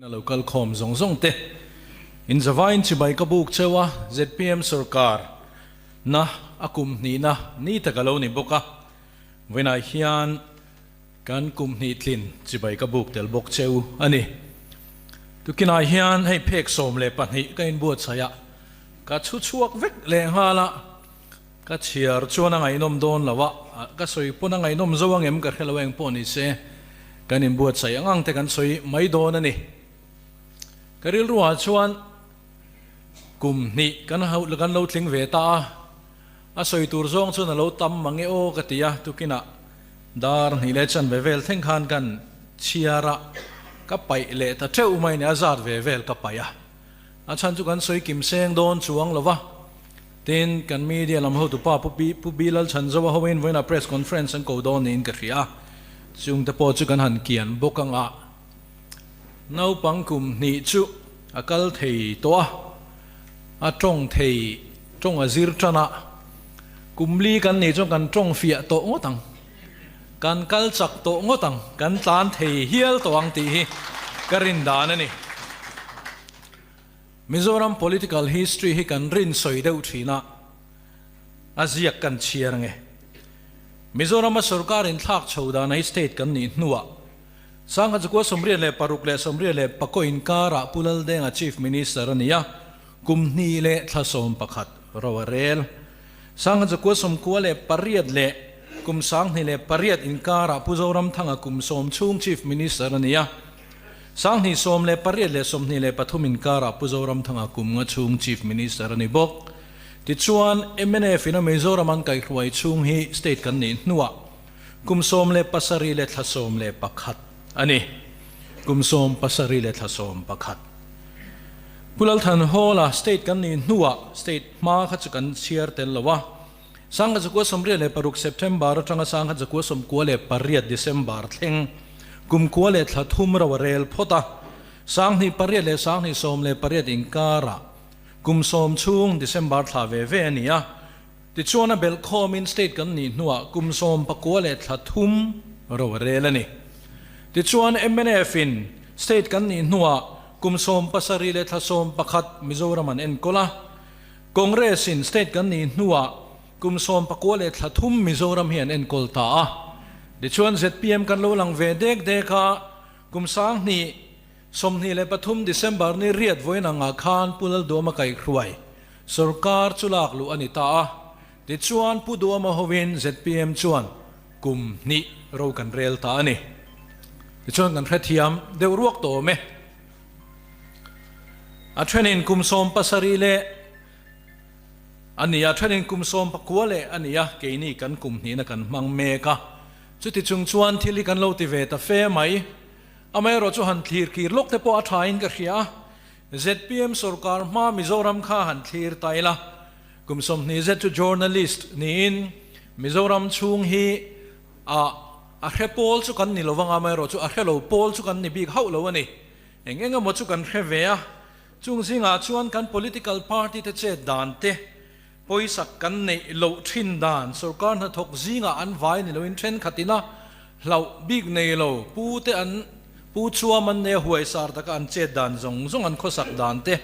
A lo kal khawm zawng zawng te in zavaiin chibai ka buk cheu a, zpm sorkar na a kum hnihna ni tak a lo ni bawk a, vawiinah hian kan kum hnih tlin chibai ka buk tel bawk cheu a ni. Tukinah hian hei phek 12 ka inbuatsaih a, ka chhu chhuak vek leh nghal a, ka chhiar chuan a ngaihnawm dawn lo a, ka sawi pawn a ngaihnawm zo ang em ka hre lo eng pawh ni se, kan inbuatsaih ang ang te kan sawi mai dawn a ni. Ka rilruah chuan kum hnih kan kan lo tling ve ta a, a sawi tur zawng chuan a lo tam mang e aw ka ti a, tukinah dar hnih leh chanve vel thleng khan kan chhiar a, ka paih leh ta teuh mai ni, a zat ve vel ka paih a, a chhan chu kan sawi kim seng dawn chuang lo va. Tin, kan media lam hotupa Pu Pi Pu Bilal Chhanzoa hoin vawiinah press conference an ko dawn niin ka hria a, chungte pawh chu kan han kian bawk ang a. Naupang kum hnih chu a kal thei tawh a, a tawng thei tawng a zir tan a, kum li kan nih chuan kan tawng fiah tawh ngawt ang, kan kal chak tawh ngawt ang, kan tlan thei hial tawh ang tih hi ka rin dan a ni. Mizoram political history hi kan rin sawi deuh thin a, a ziak kan chhiar ange. Mizorama sorkar inthlak chho dana hi state kan nih hnuah Sangha Chukua 86 leh 84 inkarah Pu Laldenga Chief Minister a ni a, kum hnih leh thla 11 ro a rel. Sangha Chukua 98 leh kum 2008 inkarah Pu Zoramthanga kum 10 chhung Chief Minister a ni a, 2018 leh 23 inkarah Pu Zoramthanga kum nga chhung Chief Minister a ni bawk. Tichuan, mnf in a Mizoram an kaihhruai chhung hi state kan nih hnuah kum 17 leh thla 11 a ni. Kum 17 leh thla 11. Pu Lalthanhawla state kan nih hnuah state hma kha chu kan chhiar tel lo a. 1986 September atanga 1998 December thleng kum kua leh thla thum ro a rel phawt a, 2008 leh 2018 inkarah kum 10 chhung December thla ve ve a ni a, tichuan a belh khawmin state kan nih hnuah kum 19 leh thla thum ro a rel a ni. Tichuan mnf in state kan nih hnuah kum 17 leh thla 11 Mizoram an enkawl a, Congress in state kan nih hnuah kum 19 leh thla thum Mizoram hi an enkawl ta a. Tichuan zpm kan lo lang ve dek dek a, kum 2023 December ni riat vawiin angah khan Pu Lalduama kaihhruai sorkar chu lak luh a ni ta a. Tichuan Pu Duama hovin zpm chuan kum hnih ro kan rel ta a ni. Tichuan kan hrethiam deuh ruak tawh awm e. A thenin kum 17 leh a ni a, thenin kum 19 leh a ni a, keini kan kum hnihna kan hmang mek a. Chuti chung chuan thil hi kan lo ti ve ta fe mai. Amaherawh chu han thlir kir lawk te pawh a thain ka hria a, zpm sorkar hma Mizoram kha han thlir ta ila, kum 20 zet chu journalist niin Mizoram chhung hi a A hre pawl chu kan ni lo vang a, amaherawh chu a hre lo pawl chu kan ni bik hauh lo a ni. Eng eng emaw chu kan hre ve a, chung zingah chuan kan political party te chet dan te, pawisak kan neih loh thin dan, sorkar hnathawk zingah an vai ni loin thenkhatin a hlauh bik nei lo, pu te an pu chuam an nei a huaisar taka an chet dan zawng zawng an khawsak dan te,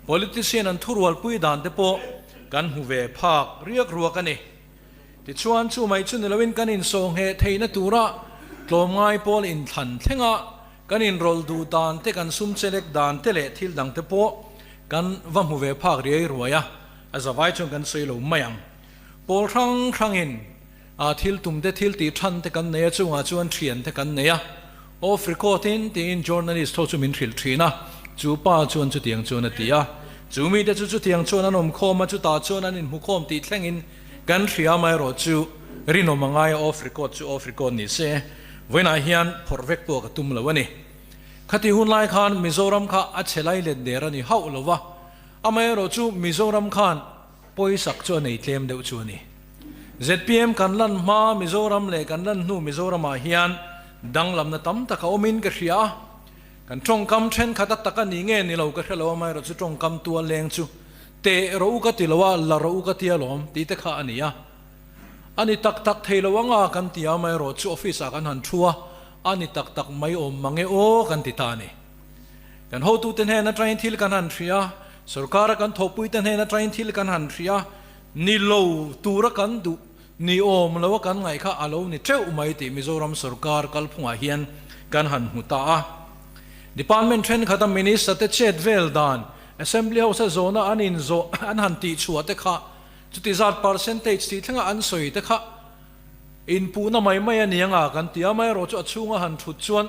politician an thurualpui dan te pawh kan hmu ve phak riak ruak a ni. Tichuan, chu mai chu ni loin kan insawhngheh theihna tura tlawmngai pawl inthlan thlenga kan inrawlh duh dan te, kan sum chelek dan te leh thil dang te pawh kan va hmu ve phak riai ruai a, a zavai chuan kan sawi lo mai ang. Pawl hrang hrangin a thil tum te, thil tih than te kan nei a, chungah chuan thian te kan nei a. Off record in tiin journalist ho chu min hrilh thin a, chu pa chuan chutiang chuan a ti a. Chu mite chu chutiang chuan an awm khawm a, chutah chuan an inhmukhawm tih thlengin kan hria amaherawh chu rinawm a ngai a, off record chu off record ni se, vawiinah hian phawrh vek pawh ka tum lo a ni. Khati hun lai khan Mizoram kha a chhe lai let der a ni hauh lo va, amaherawh chu Mizoram khan pawisak chu a nei tlem deuh chu a ni. Zpm kan lan hma Mizoram leh kan lan hnu Mizoramah hian danglamna tam tak a awmin ka hria a, kan tawngkam thenkhat a tak a ni nge ni lo ka hre lo, amaherawh chu tawngkam tual leng chu teh rawh u ka ti lo a, la rawh u ka ti alawm tih te kha a ni a. A ni tak tak thei lo anga kan ti a, amaherawh chu office ah kan han thu a, a ni tak tak mai awm mange aw kan ti ta a ni. Kan hotute hnen atangin thil kan han hria, sorkara kan thawhpuite hnen atangin thil kan han hria, ni lo tura kan duh, ni awm loa kan ngaih kha a lo ni teuh mai tih Mizoram sorkar kalphungah hian kan han hmu ta a. Department thenkhat a Minister te chet vel dan, Assembly House a zawhna an inzawh an han tihchhuah te kha chuti zat percentage tih thlenga an sawi te kha inpuhna mai mai a ni anga kan ti a, amaherawhchu a chhunga han thut chuan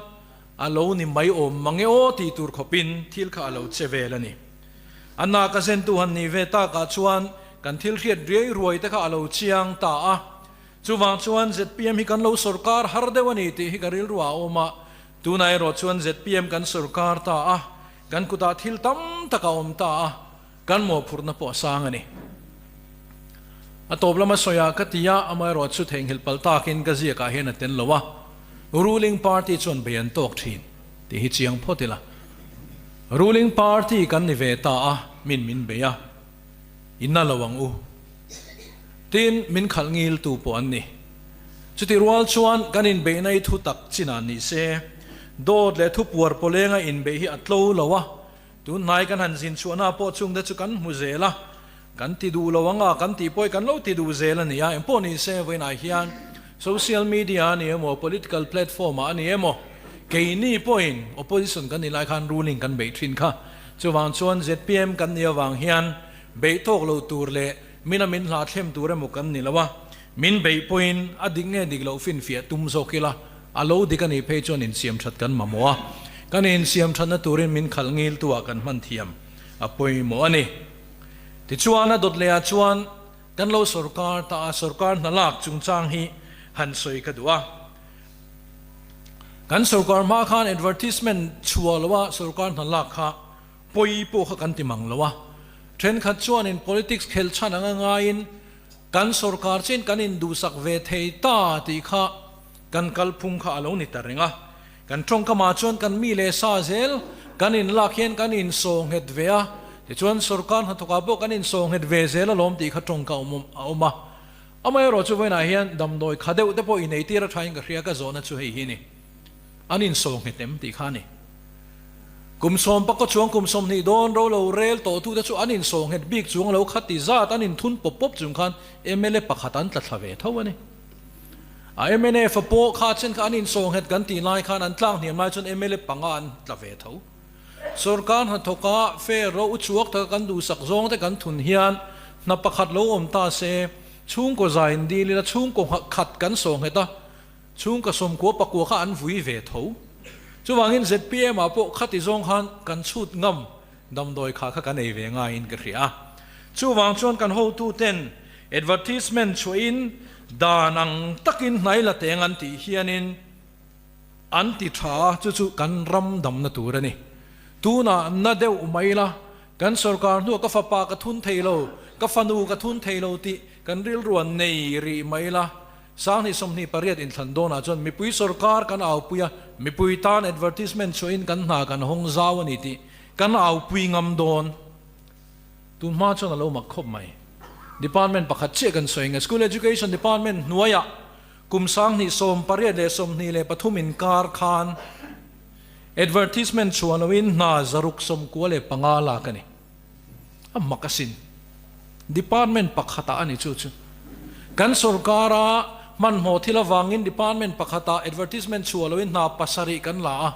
A lo ni mai awm mang e aw tih tur khawpin thil kha a lo che vel a ni. A nak a zentu han nih ve takah chuan kan thil hriat riai ruai te kha a lo chiang ta a. Chuvang chuan zpm hi kan lo sawrkar har deuh a ni tih hi ka rilru ah a awm a. Tunah erawh chuan zpm kan sawrkar ta a, kan kutah thil tam tak a awm ta a, kan mawhphurhna pawh a sang a ni. A tawp lama sawiah ka ti a, amaherawhchu theihnghilh palh takin ka ziakah hian a tel lo a, ruling party chuan bei an tawk thin tih hi chiang phawt ila. Ruling party kan ni ve ta a, min min bei a, i na lo ang u. Tin, min khalh ngiltu pawh an ni. Chutih rual chuan kan inbeihna hi thu tak chinah ni se, dawt leh thupuar pawlenga inbeih hi a tlo lo a, Tun hnai kan han zin chhuahna pawh chungte chu kan hmu zel a, kan ti duh lo ang a, kan tih pawh hi kan lo ti duh zel a ni a, engpawh ni se vawiinah hian social media a ni emaw, political platform ah a ni emaw, keini pawhin opposition kan nih lai khan ruling kan beih thin kha. Chuvang chuan zpm kan nih avang hian beih tawk lo tur leh mina min hla thlem tur emaw kan ni lo a, min beih pawhin a dik nge dik loh finfiah tum zawk ila, A lo dik a nih phei chuan insiam that kan mamawh a, kan insiam thatna turin min khalh ngiltu ah kan hman thiam a pawimawh a ni. Tichuan a dawt leh ah chuan kan lo sorkar ta a, sorkar hna lak chungchang hi han sawi ka duh a. Kan sorkar hma khan advertisement chhuah lo a sorkar hna lak kha pawi pawh kha kan ti mang lo a, thenkhat chuanin politics khel chhan anga ngaiin kan sorkar chin kan induhsak ve thei ta tih kha Kan kalphung kha a lo ni ta reng a, kan tawngkamah chuan kan mi leh sa zel kan inlak hian kan insaw nghet ve a, tichuan sorkar hnathawkah pawh kan insaw nghet ve zel alawm tih kha tawngka a awm a. Amaherawhchu vawiinah hian damdawi kha deuh te pawh ineitir a thain ka hria ka zawhna chu hei hi ni. An insaw nghet em tih kha a ni. Kum sawm pakua chuang kum 20 dawn ro lo rel tawhtute chu an insaw nghet bik chuang lo kha ti zat an inthun pawp pawp chung khan mla pakhat an tla thla ve tho a ni. A mnf a pawh kha chen kha an insawnghet kan tih lai khan an tlak hniam lai chuan mla panga an tla ve tho. Sorkar hnathawka fair ro uchuak taka kan duhsak zawng te kan thun hian hna pakhat lo awm ta se, chhungkaw zai in dil ila chhungkaw khat kan sawnghet a, chhungkaw 90 pakua kha an vui ve tho. Chuvangin zpm ah pawh khati zawng khan kan chhut ngam damdawi kha kha kan ei ve ngaiin ka hria a. Chuvang chuan kan hotuten Advertisement chhuahin dan ang takin hnai la teng an tih hianin an ti tha a, chu chu kan ram damna tur a ni. Tunah na deuh mai la, kan sorkar hnuah ka fapa ka thun thei lo, ka fanu ka thun thei lo tih kan rilruan nei rih mai la. 2028 inthlan dawnah chuan mipui sorkar kan aupui a, mipui tan advertisement chhuahin kan hna kan hawng zau a ni tih kan aupui ngam dawn. Tun hma chuan a lo mak khawp mai. Department pakhat chiah kan sawi nge, School Education Department hnuaiah kum 2018 le 23 inkar khan advertisement chhuah loin hna 695 lak a ni. A mak asin. Department pakhatah a ni chu chu. Kan sorkara hmanhmawh thil avangin department pakhatah advertisement chhuah loin hna pasarih kan la a.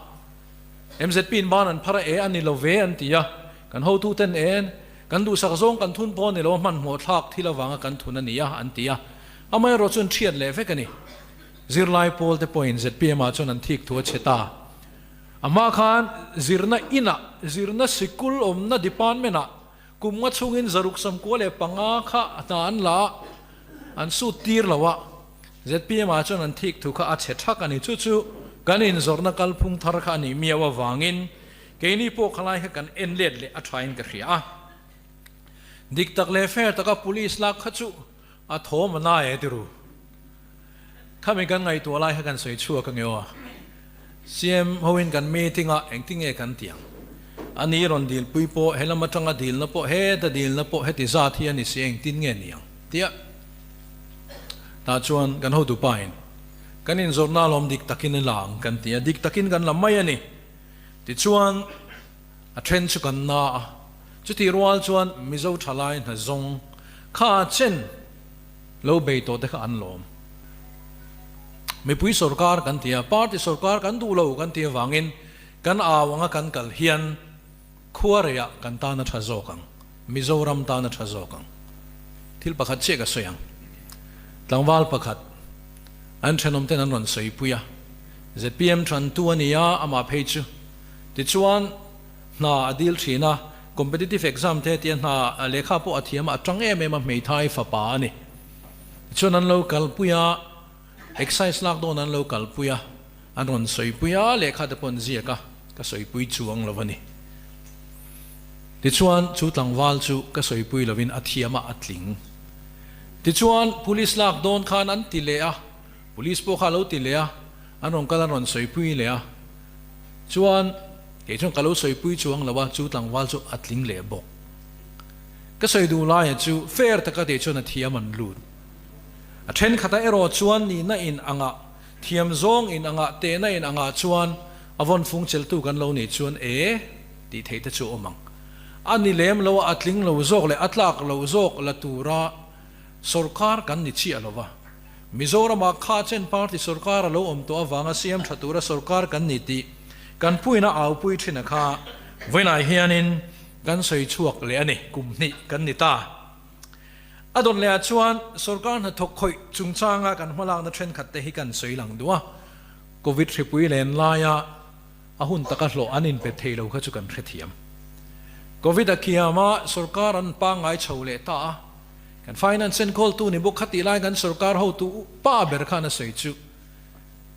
Mzp in ban an phar a, e a ni lo ve an ti a, kan hotu ten e kan duhsak zawng kan thun pawh a ni lo a, hmanhmawh thlak thil avanga kan thun a ni a an ti a, amaherawh chuan thiat leh vek a ni. Zirlai pawl te pawhin zpm ah chuan an thik thu a chhe ta. A hma khan zirna inah, zirna sikul awmna department ah kum nga chhungin 695 kha hna an la a, an sut tir lo a, Zpm ah chuan an thik thu kha a chhe thak a ni. Chu chu kan inzawrhna kalphung thar kha a nih miau avangin keini pawh khalai kha kan en let leh a thain ka hria a. Dik tak leh fair taka police lak kha chu a thawm a nai e tiru. Khami kan ngaihtuah lai kha kan sawi chhuak ange aw. CM hoin kan meeting ah engtinge kan ti ang? A ni rawn dilpui pawh helam atanga dilna pawh heta dilna pawh heti zat hi a ni si engtin nge ni ang? Tia tah chuan kan hotu pa in kan inzawrhna alawm dik takin i la ang kan ti a, dik takin kan la mai a ni. Tichuan. A then chu kan na a, chutih rual chuan Mizo thalai hna zawng kha chen lo bei tawh te kha an lawm. Mipui sorkar kan ti a, party sorkar kan duh lo kan ti avangin kan au anga kan kal hian khuareiah kan tan a tha zawk ang, Mizoram tan a tha zawk ang. Thil pakhat chiah ka sawi ang. Tlangval pakhat an thenawm ten an rawn sawipui a, zpm tantu a ni a, amah phei chu Tichuan, hna a dil thin a, competitive exam te tia hna lehkha pawh a thiam a, a tang em em a, hmeithai fapa a ni. Tichuan an lo kalpui a, excise lak dawn an lo kalpui a, an rawn sawipui a, lehkha te pawh an ziak a, ka sawipui chuang lo a ni. Tichuan, chu tlangval chu ka sawipui lovin a thiam a, a tling. Tichuan, police lak dawn khan an ti leh a, police pawh kha a lo ti leh a, an rawn kal an rawn sawipui leh a. Chuan, kei chuan ka lo sawipui chuang lo a, chu tlangval chu a tling leh bawk. Ka sawi duh laia chu fair taka tih chuan a thiam an lut. A thenkhatah erawh chuan nihna in angah, thiam zawng in angah, tehna in angah chuan a vawn fung cheltu kan lo nih chuan e tih theih te chu a awm ang. A ni lem lo a, a tling lo zawk leh a tlak lo zawk la tura sawrkar kan ni chiah lo va. Mizoramah kha chen party sorkar a lo awm tawh avanga siam tha tura sorkar kan ni tih kan puina aupui thin a kha vawiinah hianin kan sawi chhuak leh a ni, kum hnih kan ni ta. A dawn lehah chuan sorkar hnathawk khawih chungchanga kan hmalakna thenkhat te hi kan sawi lang duh a, Covid hripui len laia a hun taka hlawh an inpe thei lo kha chu kan hrethiam. Covid a kiama sorkar an pangngai chho leh ta a, Kan finance enkawltu ni bawk khatih lai kan sorkar hotu pa ber khan a sawi chu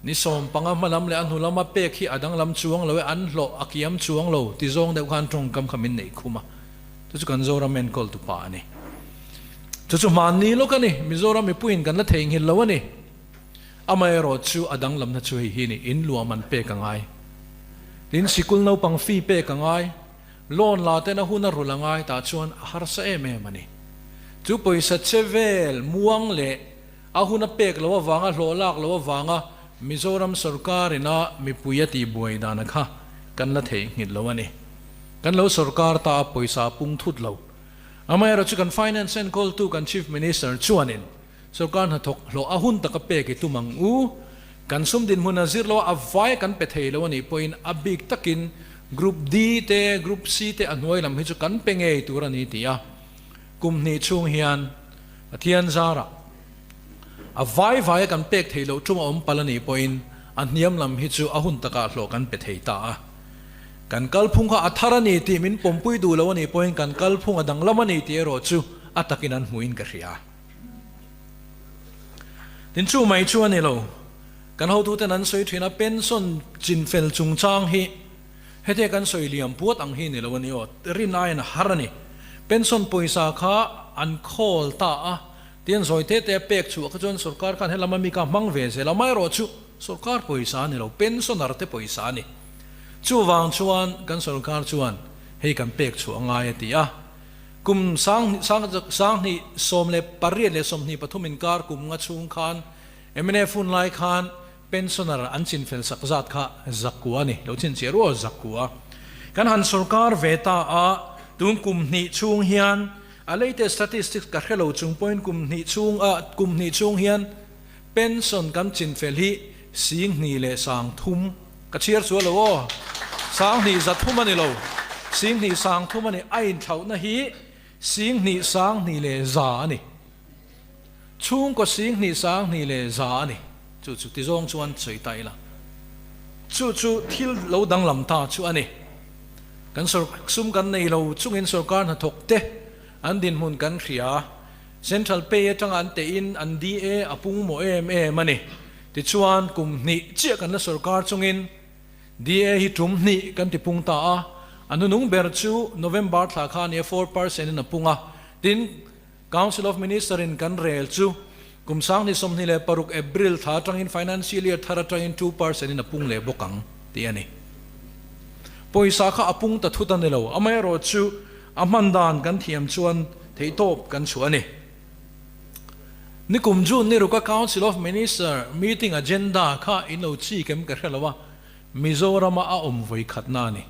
ni 15 hma lam leh a hnu lama pek hi a danglam chuang lo e, an hlawh a kiam chuang lo ti zawng deuh khan tawngkam kha min neih khum a, chu chu kan Zoram enkawltu pa a ni. Chu chu hmanni lawk a ni, Mizoram mipuiin kan la theihnghilh lo a ni. Amaherawh chu a danglamna chu hei hi a ni, in luam an pek a ngai, tin sikul naupang fee pek a ngai, Loan la ten a hun a rulh a ngai tah chuan a harsa em em a ni. Chu pawisa che vel muang leh a hun a pek loh avanga hlawh lak loh avanga Mizoram sorkar ina mipui a tihbuai dan a kha kan la theihnghilh lo a ni. Kan lo sorkar ta a pawisa a pung thut lo. Amaherawhchu chu kan finance enkawltu kan Chief Minister chuanin Sorkar hnathawk hlawh a hun taka pek i tum ang u. Kan sum dinhmun a zir lo a, a vai kan pe thei lo a nih pawhin a bik takin Group D te, Group C te a hnuai lam hi chu kan pe ngei tur a ni ti a. Kum hnih chhung hian Pathian zarah a vai vaia kan pek theih loh tum a awm palh a nih pawhin a hniam lam hi chu a hun takah hlawh kan pe thei ta a. Kan kalphung kha a thar a ni tih min pawmpui duh lo a nih pawhin kan kalphung a danglam a ni tih erawh chu a takin an hmuhin ka hria. Tin chu mai chu a ni lo. Kan hotuten an sawi thin a, pension chinfel chungchang hi hete kan sawi liam puat ang hi ni lo a ni aw, rin aiin a har a ni. Pension pawisa kha an khawl ta a, tin zawi te te a pek chhuah kha chuan sorkar khan helama mi kha hmang ve zel a, amaherawh chu sorkar pawisa a ni lo, pensioner te pawisa a ni. Chuvang chuan kan sorkar chuan hei kan pek chhuah a ngai a ti a. Kum 2018 leh 23 inkar kum nga chhung khan mnf hun lai khan pensioner an chinfel sak zat kha zakua a ni, lo chhinchhiah rual zakua. Kan han sorkar ve ta a, tun kum hnih chhung hian a latest statistics ka hre lo chung pawhin kum hnih chhung a kum hnih chhung hian pension kan chinfel hi 20,300 Ka chhiar chu a lo aw. 20,300 a ni lo. 20,300 a ni. A inthlauhna hi 20,200 a ni. Chhungkaw 20,200 a ni. Chu chu tizawng chuan sawi ta ila. Chu chu thil lo danglam ta chu a ni. Kan sum kan nei lo chungin sorkar hnathawk te an dinhmun kan hria. Central pay atanga an tehin an DA a pung mawh em em a ni. Tichuan, kum hnih chiah kan la sorkar chungin DA hi tum hnih kan ti pung ta a, a hnunung ber chu November thla kha a nia 4% in a pung a. Tin, Council of Minister in kan rel chu kum 2026 April thla atangin Financial Year thar atangin 2% in a pung leh bawk ang tih a ni. Pawisa kha a pung ta thut a ni lo, amaherawhchu a hman dan kan thiam chuan theihtawp kan chhuah a ni. Nikum June ni ruka Council of Minister meeting agenda kha in lo chik em ka hre lo a, Mizorama a awm vawi khatna a ni.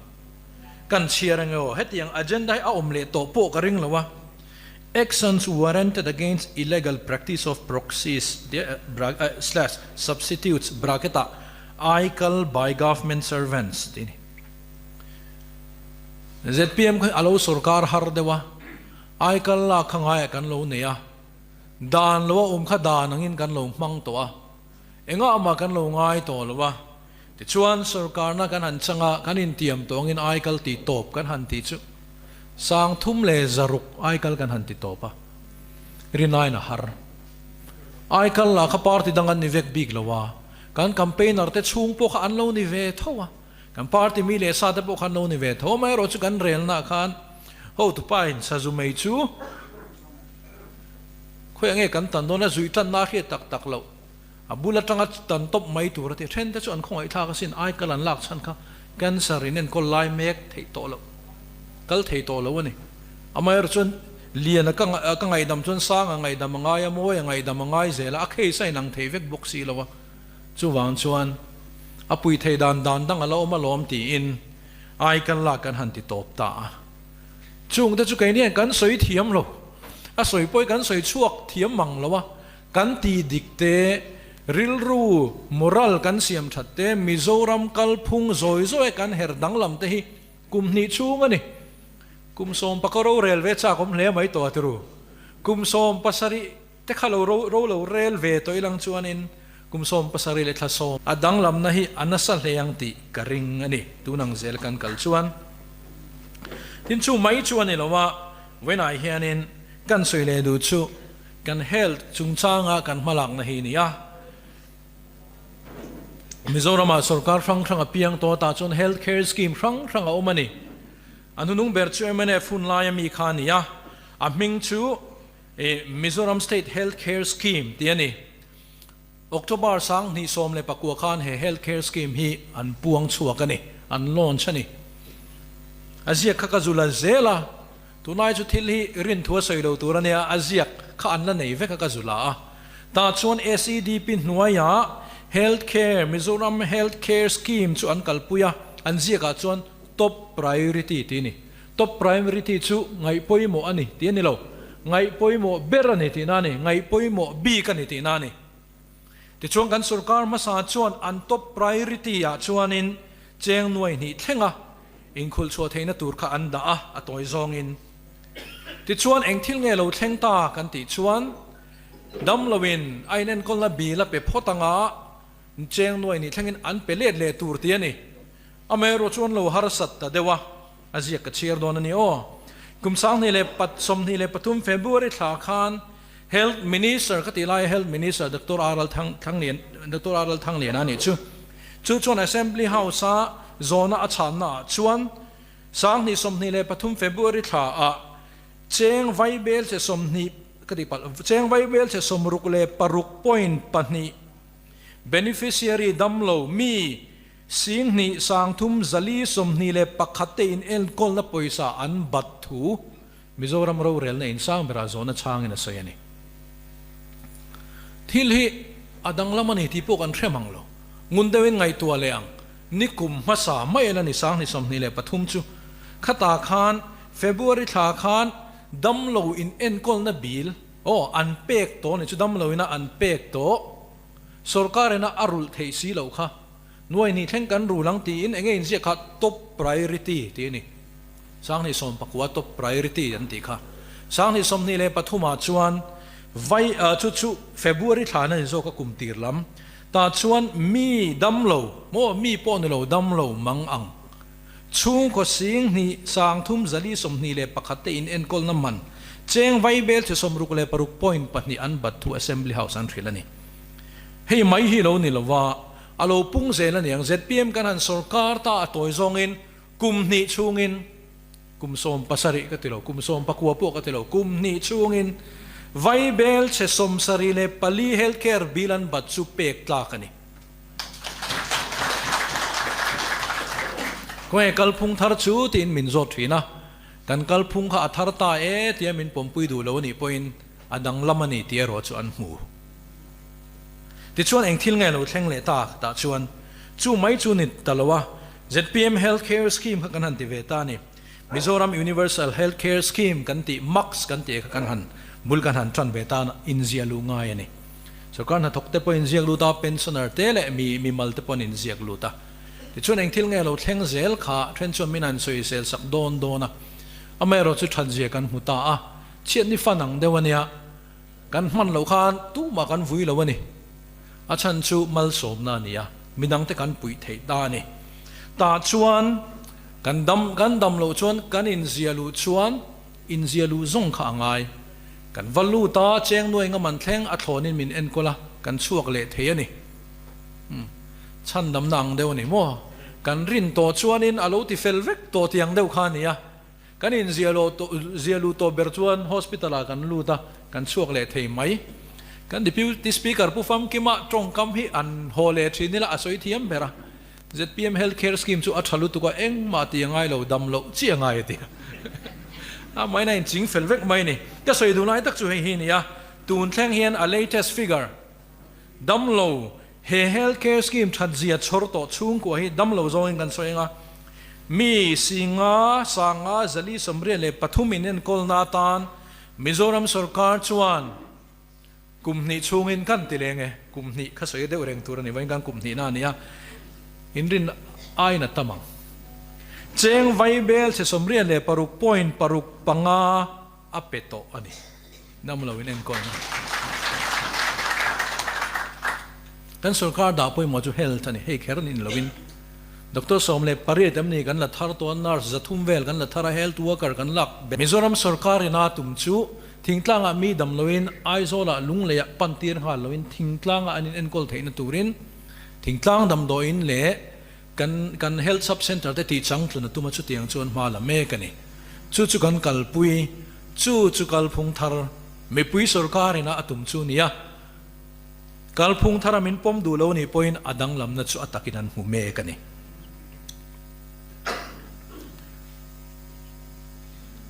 Kan chhiar ang e aw, hetiang agenda hi a awm leh tawh pawh ka ring lo a. Actions warranted against illegal practice of proxies slash substitutes bracket ah aikal by government servants tih a ni. Zpm kha a lo sorkar har deuh a, aikal lak kha ngaiah kan lo nei a, dan lo a awm kha dan angin kan lo hmang tawh a, engah mah kan lo ngai tawh lo a, Tichuan, sorkarna kan han chang a, kan intiam tawngin aikal tih tawp kan han tih chu 3100 aikal kan han ti tawp a, rinaiin a har. Aikal lah kha party dang an ni vek bik lo a, kan campaigner te chhung pawh kha an lo ni ve tho a, kan party mi leh sa te pawh kha an lo ni ve tho a, amaherawh chu kan relna ah khan hotupa in sazu mei chu khawiah nge kan tan dawn a, zuih tanna a hriat tak tak loh. A bul atanga tan tawp mai tur a ti. Then te chu an khawngaihthlak asin, aikal an lak chhan kha cancer in enkawl lai mek theih tawh loh, kal thei tawh lo a ni. Amaherawh chuan lian a ka ngaihdam chuan sang a ngaihdam a ngai a, mawi a ngaihdam a ngai zel a, a case a inang thei vek bawk si lo a. Chuvang chuan a pui thei dan dan dang a la awm alawm tiin aikal lak kan han ti tawp ta a. Chungte chu keini kan sawi thiam lo, a sawi pawh hi kan sawi chhuak thiam mang lo a. Kan tih dik te, rilru, moral kan siam that te, Mizoram kalphung zawi zawi kan her danglam te hi kum hnih chhung a ni. Kum sawm paka ro rel ve chak awm hle mai tawh a tiru. Kum 17 te kha lo ro ro lo rel ve tawh ilang chuanin kum 17 leh thla sawm a danglamna hi a nasa hle ang tih ka ring a ni. Tun ang zel kan kal chuan tin chu mai chu a ni lo a, vawiinah hianin kan sawi leh duh chu Kan health chungchanga kan hmalakna hi a ni a. Mizoramah sorkar hrang hrang a piang tawh tah chuan health care scheme hrang hrang a awm a ni. A hnunung ber chu mnf hun laia mi kha a ni a, a hming chu Mizoram State Health Care Scheme tih a ni. October 2019 khan he health care scheme hi an puang chhuak a ni, an launch a ni. A ziak kha ka zu la zel a, tunlai chu thil hi rinthu a sawi lo tur a nia, a ziak kha an la nei vek a ka zu la a. Tah chuan SEDP hnuaiah health care, Mizoram Health Care Scheme chu an kalpui a, an ziakah chuan top priority tih a ni. Top priority chu ngaih pawimawh a ni tih a ni lo, ngaih pawimawh ber a ni tihna a ni, ngaih pawimawh bik a ni tihna a ni. Tichuan kan sorkar hmasa chuan an top priority ah chuanin cheng nuai hnih thlenga inkhulh chhuah theihna tur kha an dah a, a tawi zawngin. Tichuan eng thil nge lo thleng ta kan tih chuan damloin a inenkawlna bill a pe phawt anga cheng nuai hnih thlengin an pe let leh tur tih a ni. Amaherawh chuan lo harsat ta deuh a. A ziak ka chhiar dawn a ni aw. Kum 2023 February thla khan Health Minister ka tih laia Health Minister Doctor R Thanglian Doctor R Thangliana a nih chu. Chu chuan Assembly House a zawna a chhanna ah chuan 2023 February thla ah cheng vaibel che 20 ka tih palh cheng vaibel che 66 point pahnih beneficiary damlo mi 2 3 4 21 te in enkawlna pawisa an bat thu Mizoram rorelna in sang berah zawhna chhangin a sawi a ni. Thil hi a danglam a ni tih pawh kan hre mang lo. Ngun deuhin ngaihtuah leh ang, nikum hmasa mai a la ni 2023 chu khatah khan February thla khan damlo in enkawlna bill aw an pek tawh a ni chu damlo ina an pek tawh sorkar ina a rulh theih si loh kha. Nuai hnih thleng kan rul ang tiin enge inziak kha top priority tih a ni. 2019 top priority an tih kha. 2023 ah chuan vai chu chu February thla na ni zawk a kum tir lam. Tah chuan mi dam lo maw mi pawh ni lo dam lo mang ang. Chhungkaw 2 3 4 21 te in enkawlna man cheng vai bel che 66 point pahnih an bat thu Assembly House an hrilh a ni. Hei mai hi lo ni lova a lo pung zel a niang. Zpm kan han sawrkar ta a tawi zawngin kum hnih chhungin, kum 17 ka ti lo, kum 19 pawh ka ti lo, kum hnih chhungin vaibel chhe 74 health care bill an bat chu pek tlak a ni. Khawnge kalphung thar chu tiin min zawt thin a, kan kalphung kha a thar ta e tia min pawmpui duh lo a nih pawhin a danglam a ni tih erawh chu an hmu. Tichuan eng thil nge lo thleng leh ta tah chuan chu mai chu ni ta lo a, Zpm Health Care Scheme kha kan han ti ve ta a ni. Mizoram Universal Health Care Scheme kan tih, MACS kan tih kha kan han bul kan han tan ve ta inziah luh ngai a ni. Sorkar hnathawk te pawh inziak lut a, pensioner te leh mi mimal te pawh an inziak lut a. Tichuan eng thil nge lo thleng zel kha then chuan min han sawisel sak dawn dawn a. Amaherawh chu thatzia kan hmu ta a, chhiat ni fan ang deuh a nia. Kan hman loh khan tumah kan vui lo a ni. A chhan chu malsawmna a ni a, midangte kan puih theih ta a ni. Tah chuan kan dam kan dam loh chuan kan inzia luh chuan inzia luh zawng kha a ngai. Kan va lut a, cheng nuai ngam an thleng a thlawnin min enkawl a, kan chhuak leh thei a ni. Umm, chhan damna ang deuh a ni maw? Kan rin tawh chuanin a lo ti fel vek tawh tih ang deuh kha a ni a. Kan inzia lo zia luh tawh ber chuan hospital ah kan lut a, kan chhuak leh thei mai. Kan Deputy Speaker Pu Famkima tawngkam hi an haw leh thin ila a sawi thiam ber a. Zpm Health Care Scheme chu a tha lutuk a, engmah tih a ngai lo, dam loh chi a ngai a ti a. A main a inching fel vek mai a ni. Ka sawi duh lai tak chu hei hi a ni a, tun thleng hian a latest figure Damlo, He Health Care Scheme thatzia chhawr tawh chhungkua hi damlo zawngin kan sawi ang a, mi singa sanga zali 83 in enkawlna atan Mizoram sorkar chuan kum hnih chhungin kan ti leng e, kum hnih kha sawi deuh reng tur a ni vawiin kan kum hnihna a ni a, inrin aiin a tam ang. Cheng vaibel chhe 86 point paruk panga a pe tawh a ni. Dam lo in enkawlna. Kan sorkar dah pawimawh chu health a ni. Hei kher nin lovin Doctor 18 em ni kan la thar tawh a, nurse 300 vel kan la thar a, health worker kan lak belh. Mizoram sorkar ina tum chu thingtlangah mi dam loin Aizawlah lungleiah pan tir nghal loin thingtlangah an in enkawl theihna turin thingtlang damdawiin leh Kan kan Health Sub Centre te tih changtlun a tum a chutiang chuan hma la mek a ni. Chu chu kan kalpui, chu chu kalphung thar mipui sorkar ina a tum chu nia. Kalphung thara min pawm duh lo nih pawhin a danglamna chu a takin an hmu mek a ni.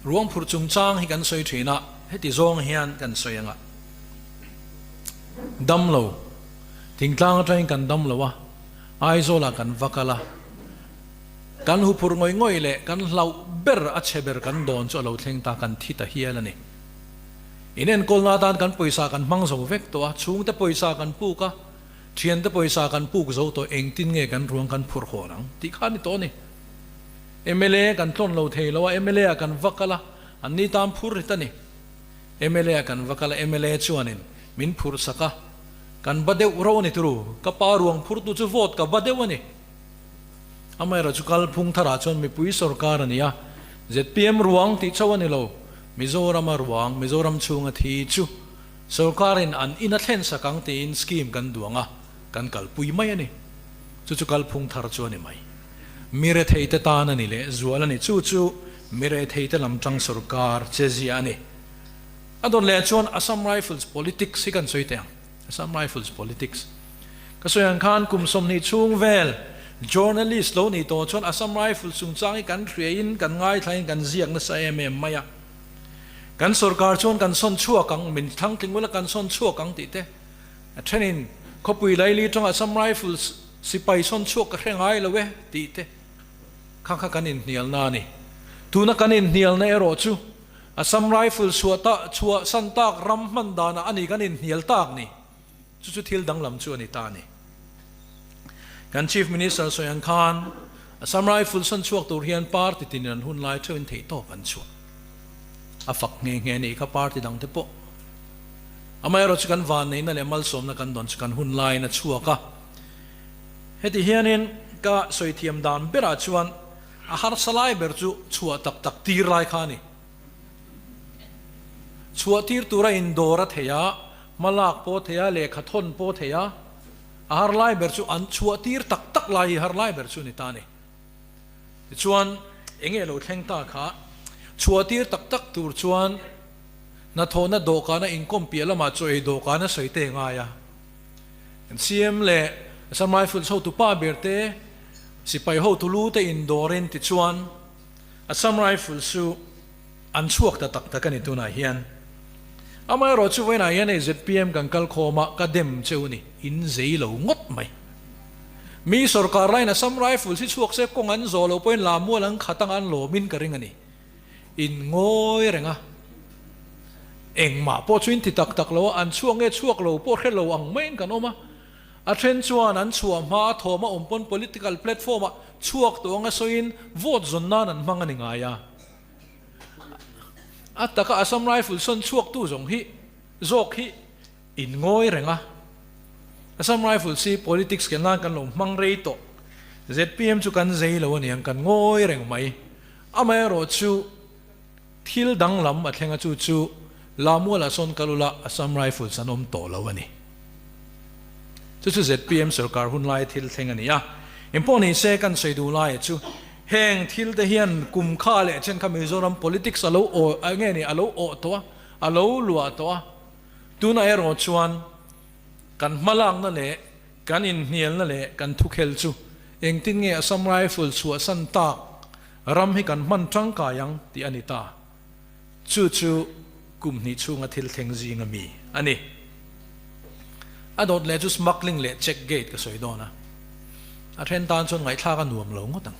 Ruang phurh chungchang hi kan sawi thin a, heti zawng hian kan sawi anga dam lo, thingtlang atangin kan dam lo a, Aizawlah kan va kal a, kan huphurh ngawih ngawih leh kan hlauh ber a chhe ber kan dawn chu a lo thleng ta, kan thi ta hial a ni. In enkawlna atan kan pawisa kan hmang zo vek tawh a, chhungte pawisa kan puk a, thiante pawisa kan puk zo tawh, engtin nge kan ruang kan phurh hawn ang tih kha a ni tawh a ni. Mla kan tlawn lo thei lo a, mla ah kan va kal a, an ni tan phur rit a ni. Mla ah kan va kal a, mla chuanin min phurh sak a, Kan ba deuh ro a ni turu, ka pa ruang phurtu chu vote ka ba deuh a ni. Amaherawh chu kalphung tharah chuan mipui sorkar a ni a, zpm ruang tih chauh a ni lo, Mizorama ruang, Mizoram chhunga thi chu sorkarin an in a thlen sak ang tiin scheme kan duang a, kan kalpui mai a ni. Chu chu kalphung thar chu a ni mai. Mi retheite tan a ni leh zual a ni. Chu chu mi retheite lam tang sorkar che zia a ni. A dawt leh chuan Assam Rifles politics hi kan sawi teh ang. Assam Rifles politics. Ka sawi ang khan kum 20 chhung vel journalist lo nih tawh chuan Assam Rifles chungchang hi kan hriain kan ngaithlain kan ziak nasa em em mai a. Kan sorkar chuan kan sawn chhuak ang, min thlang tling ula kan sawn chhuak ang tih te. A thenin khawpui laili tanga Assam Rifles sipai sawn chhuak ka hre ngai lo e tih te. Kha kha kan inhnialna a ni. Tuna kan inhnialna erawh chu Assam Rifle chhuah ta chhuah san tak ram hman danah a ni kan inhnial tak ni. Chu chu thil danglam chu a ni ta a ni. Kan Chief Minister sawi ang khan Assam Rifle sawn chhuak tur hian party tinin an hun lai theuhin theihtawp an chhuah. A fak nghe nghe nih kha party dangte pawh. Amaherawh chu kan vanneihna leh malsawmna kan dawn chu kan hun laiin a chhuak a. Heti hianin ka sawi thiam dan berah chuan A harsa lai ber chu chhuah tak tak tir lai kha a ni. Chhuah tir tura indawr a thei a, hma lak pawh a thei a, lehkha thawn pawh a thei a, a har lai ber chu an chhuah tir tak tak lai hi har lai ber chu a ni ta a ni. Tichuan, eng nge lo thleng ta kha? Chhuah tir tak tak tur chuan hnathawhna dawhkana inkawm piah lamah chaw ei dawhkana sawi te a ngai a. Kan CM leh Assam Rifles hotu pa ber te, Sipai hotu lu te indawrin tichuan Assam Rifles chu an chhuak ta tak tak a ni tunah hian. Amaherawh chu vawiinah hian hei zpm kan kal khawm a, ka dem cheu ni, in zei lo ngawt mai. Mi sorkar laiin Assam Rifles hi chhuak se kawng an zawh loh pawhin Lamual an khat anga an lawmin ka ring a ni. In ngawi reng a. Engmah pawh chu in ti tak tak lo a, an chhuak nge chhuak lo pawh hre lo ang maiin kan awm a. A then chuan an chhuah hma a thawm a awm pawn political platform ah chhuak tawh anga sawiin vote zawn nan an hmang a ni ngai a. A taka Assam Rifle sawn chhuaktu zawng hi zawk hi in ngawi reng a. Assam Rifles hi politics ken nan kan lo hmang rei tawh. Zpm chu kan zei lo aniang kan ngawi reng mai. Amaherawhchu thil danglam a thleng a chu chu Lamualah sawn kal ula Assam Rifles an awm tawh lo a ni. Chu chu zpm sorkar hun laia thil thleng a ni a. Engpawh ni se kan sawi duh laia chu heng thil te hian kum kha leh chen kha Mizoram politics a lo aw nge ni a lo awh tawh a, a lo luah tawh a. Tunah erawh chuan kan hmalakna leh kan inhnialna leh kan thukhel chu engtin nge Assam Rifle chhuahsan tak ram hi kan hman tangkai ang tih a ni ta. Chu chu kum hnih chhunga thil thleng zinga mi a ni. A dawt leh chu smuggling leh check gate ka sawi dawn a, a then tan chuan ngaihthlak a nuam lo ngawt ang.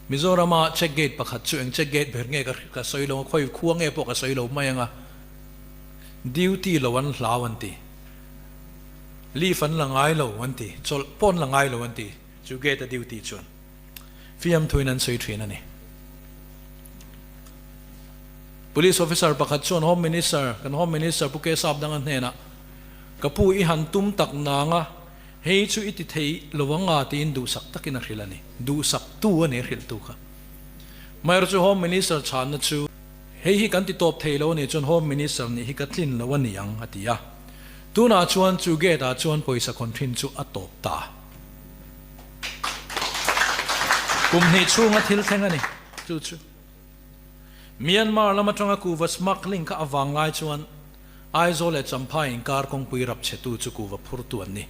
Mizorama check gate pakhat chu eng check gate ber nge ka sawi lo a, khawi khua nge pawh ka sawi lo mai ang a, duty lo an hlau an ti, leave an la ngai lo an ti, chawlh pawh an la ngai lo an ti, chu gate a duty chuan. Fiamthuin an sawi thin a ni. Police officer pakhat chuan Home Minister, kan Home Minister Pu Kesap Danga hnenah, Ka pu i han tum tak nang a, hei chu i ti thei lo ang a tiin duhsak takin a hrilh a ni. Duhsak tu a ni a hrilhtu kha. Maherawhchu chu Home Minister chhanna chu, Hei hi kan ti tawp thei lo a nih chuan Home Minister nih hi ka tlin lo a ni ang a ti a. Tunah chuan chu gate ah chuan pawisa khawn thin chu a tawp ta. Kum hnih chhunga thil thleng a ni. Chu chu Myanmar lam atanga kuva smuggling kha a vang lai chuan Aizawl leh Champhai inkar kawngpui rap chhetu chu kuva phurtu an ni.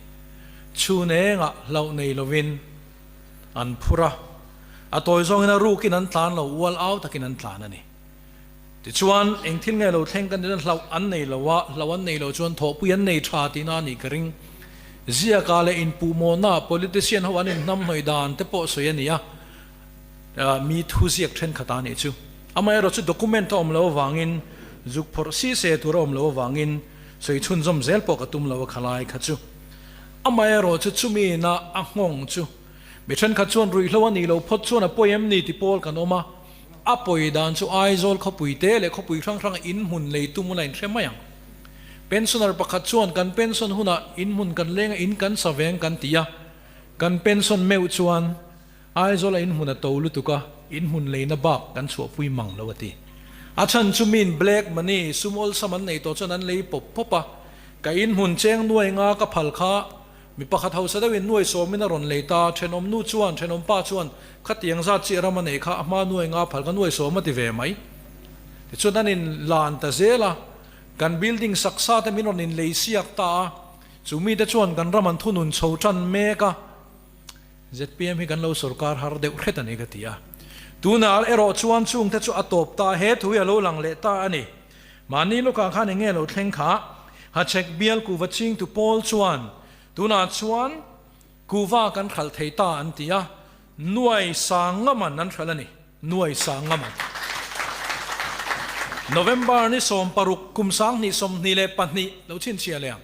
Chhun engah hlauh nei lovin an phur a, a tawi zawngin a rukin an tlan lo, ual au takin an tlan a ni. Tichuan, eng thil nge lo thleng kan tihna hlauh an nei lo a, hlauh an nei lo chuan thawhpui an nei tha tihna a nih ka ring. Ziaka leh inpuhmawhna politician ho an inhnamhnawih dan te pawh sawi a ni a, mi thu ziak thenkhat a nih chu. Amaherawh chu document a awm lo avangin, zuk phawrh si se tur a awm lo avangin sawi chhunzawm zel pawh ka tum lo a khalai kha chu. Amaherawh chu chumi na a nghawng chu mi thenkhat chuan ruihhlo a nih loh phawt chuan a pawi em ni ti pawl kan awm a, A pawi dan chu Aizawl khawpui te leh khawpui hrang hranga in hmun lei tum ula inhre mai ang. Pensioner pakhat chuan kan pension hunah in hmun kan leng a in kan sa veng kan ti a, kan pension meuh chuan Aizawl a in hmun a to lutuk a, in hmun leina bak kan chhuahpui mang lo a ti. A chhan chu miin black money sum awlsam an nei tawh chuan an lei pawp pawp a, ka in hmun cheng nuai nga ka phal kha Mi pakhat hausa deuhin nuai sawmin a rawn lei ta, thenawm nu chuan, thenawm pa chuan, Khatiang zat chiah ram a neih kha, a hma nuai nga phal kha nuai sawm a ti ve mai. Tichuan an in lan ta zel a, kan building sak sa te min rawn in lei siak ta a, chu mite chuan kan ram an thunun chho tan mek a, zpm hi kan lo sorkar har deuh hret a ni ka ti a. Tunah erawh chuan chungte chu a tawp ta, he thu hi a lo lang leh ta a ni. Mahni lawkah khan eng nge lo thleng kha? Hachhek bial kuhva chingtu pawl chuan tunah chuan kuhva kan hralh thei ta an ti a, nuai sang ngaman an hralh a ni, nuai sang ngaman. November ni 16 kum 2022 lo chhinchhiah leh ang.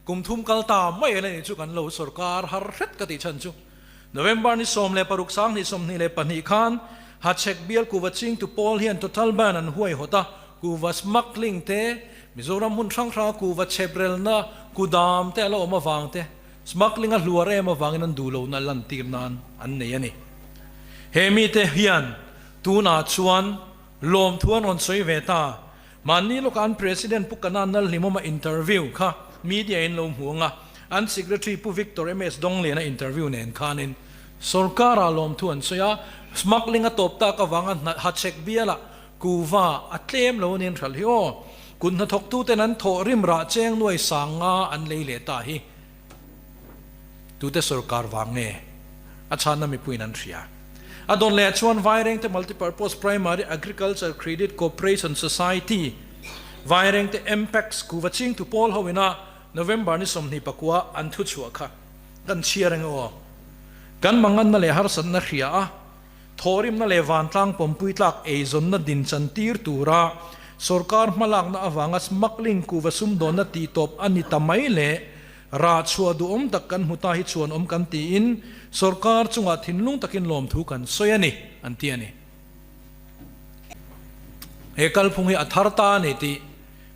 Kum thum kal ta mai a la nih chu kan lo sorkar har hret ka tih chhan chu. November ni 16 2022 khan Hachhek bial kuhva chingtu pawl hian total ban an huaihawt a, kuhva smuggling te, Mizoram hmun hrang hranga kuhva chheprelna kudam te a la awm avang te, smuggling a hluar em avangin an duh lohna lantir nan an nei a ni. He mite hian tunah chuan lawmthu an rawn sawi ve ta. Mahni lawkah an President Pu Kanan Lalhlimawma interview kha media in lo hmu ang a, an Secretary Pu Victor MS Dongliana interview nen khanin sorkara lawmthu an sawi a, smuggling a tawp tak avanga hachhek bialah kuva a tlem lo anian hralh hi aw, kut hnathawktuten an thawh rim rah cheng nuai sang nga an lei leh ta hi tute sorkar vang nge a chhanna mipuiin an hria. A dawn leh chuan Vairengte Multipurpose Primary Agriculture Credit Cooperation Society, Vairengte MPACS, kuva chingtu pawl ho ina November ni 29 an thuchhuah kha kan chhiar eng aw. Kan manganna leh harsatna hria a, thawhrimna leh vantlang pawmpui tlak eizawnna din chantir tura sorkar hmalakna avanga smuggling kuva sumdawnna tihtawp a ni ta mai leh rah chhuah duhawm tak kan hmu ta hi chhuanawm kan tiin sorkar chungah thinlung takin lawmthu kan sawi a ni, an ti a ni. He kalphung hi a thar ta a ni tih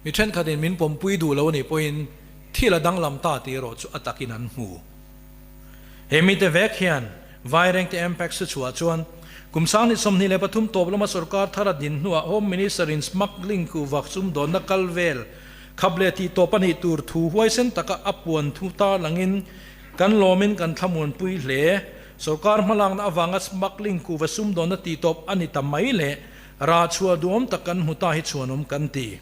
mi thenkhatin min pawmpui duh lo a nih pawhin thil a danglam ta tih erawh chu a takin an hmu. He mite vek hian Vairengte Mpac su chhuah chuan kum 2023 tawp lama sorkar thar a din hnuah Home Minister in smuggling kuhvak sumdawnna kal vel khap leh tih tawp a nih tur thu huaisen taka a puan thu tarlangin kan lawmin kan thlamuanpui hle. Sorkar hmalakna avanga smuggling kuhva sumdawnna tih tawp a ni ta mai leh rah chhuah duhawm tak kan hmu ta hi chhuanawm kan ti.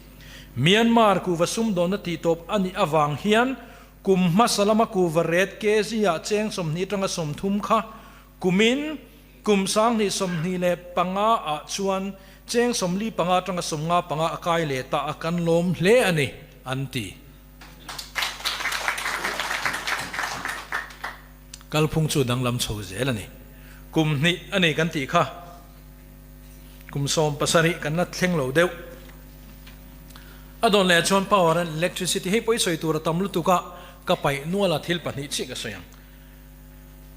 Myanmar kuhva sumdawnna tih tawp a nih avang hian Kum hmasa lama kuva ret kg ah cheng 20 atanga 30 kha kumin kum 2025 ah chuan cheng 45 atanga 55 a kai leh ta a kan lawm hle a ni, an ti. Kalphung chu danglam chho zel a ni. Kum hnih a ni kan tih kha kum 17 kan la thleng lo deuh. A dawn leh chuan power and electricity hei pawh i sawi tur a tam lutuk a, ka paih nual a thil pahnih chiah ka sawi ang.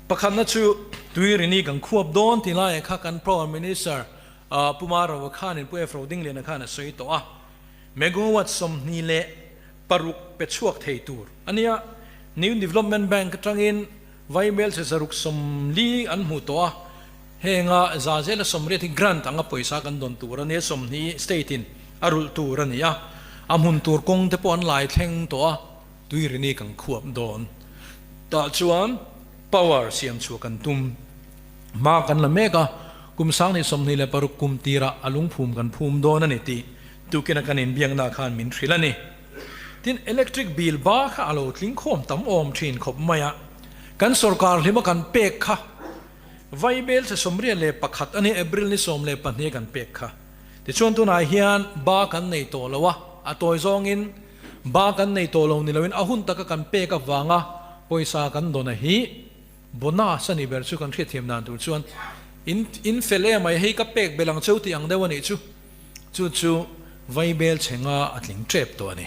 Pakhatna chu tui rini kan khuap dawn tih laiah kha kan power minister Pu Marova khanin Pu Efro Dingliana khan a sawi tawh a, megawatt 26 pe chhuak thei tur a nia. New Development Bank atangin Vaibel che 140 an hmu tawh a, henga za zela 80 hi grant anga pawisa kan dawn tur a nia, 20 state in a rulh tur a ni a, a hmun tur kawng te pawh an lai thleng tawh a, tuirini kan khuap dawn. Tah chuan power siam chhuah kan tum hma kan la mek a, kum 2026 kum tirah a lungphum kan phum dawn a ni tih tukina kan inbiakna khan min hrilh a ni. Tin, electric bill ba kha a lo tling khawm tam awm thin khawp mai a, kan sorkar hlima kan pek kha Vaibel che 81 a ni, April ni 12 kan pek kha. Tichuan tunah hian ba kan nei tawh lo a, a tawi zawngin ba kan nei tawh lo ni loin a hun taka kan pek avanga pawisa kan dawn a hi bonus a nih ber chu kan hriatthiam dan tur chuan in in fel em ai hei ka pek belh ang cheu tih ang deuh a nih chu. Chu chu Vaibel chhenga a tling tep tawh a ni.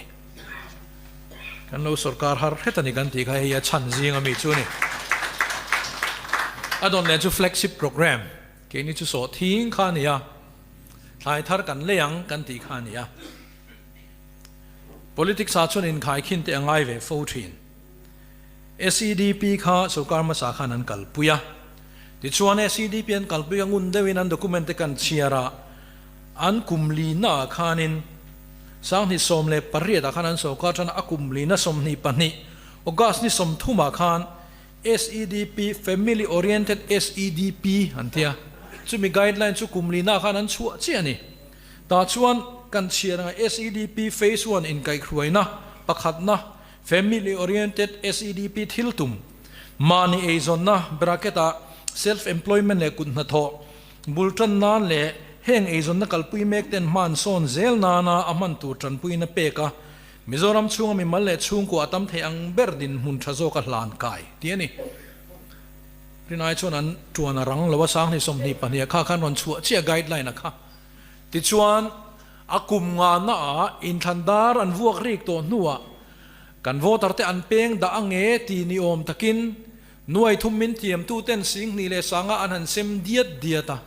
Kan lo sorkar har hret a ni kan tih kha hei a chhan zing ami chu a ni. A dawn leh chu flagship programme keini chu sawh thing kha a ni a, thlai thar kan lei ang kan tih kha a ni a. Politics ah chuan inkhaikhin te a ngai ve fo thin. SEDP kha sorkar hmasa khan an kalpui a. Tichuan SEDP an kalpui a ngun deuhin an document te kan chhiar a, an kum lina ah khanin 2018 ah khan an sorkar tan a, a kum lina 22 August ni 30 ah khan SEDP, Family Oriented SEDP an ti a, chumi guideline chu kum lina ah khan an chhuah chiah a ni. Tah chuan kan chhiar anga SEDP Phase One inkaihhruaina pakhatna Family Oriented SEDP thil tum, mahni eizawnna bracket ah self employment leh kut hnathawh bul tan nan leh heng eizawnna kalpui mek ten hman sawn zel nana a hman tur tanpuina pek a, Mizoram chhunga mimal leh chhungkua a tam thei ang ber dinhmun tha zawka hlan kai tih a ni. Rinai chuan an tuan a rang lo a, 2022 ah kha khan rawn chhuah chiah guideline a kha. Tichuan, a kum ngana ah inthlan dar an vuak rik tawh hnuah kan voter te an peng dah ange ti ni awm takin nuai thum min thiamtu ten 2000 sanga an han sem diat diat a.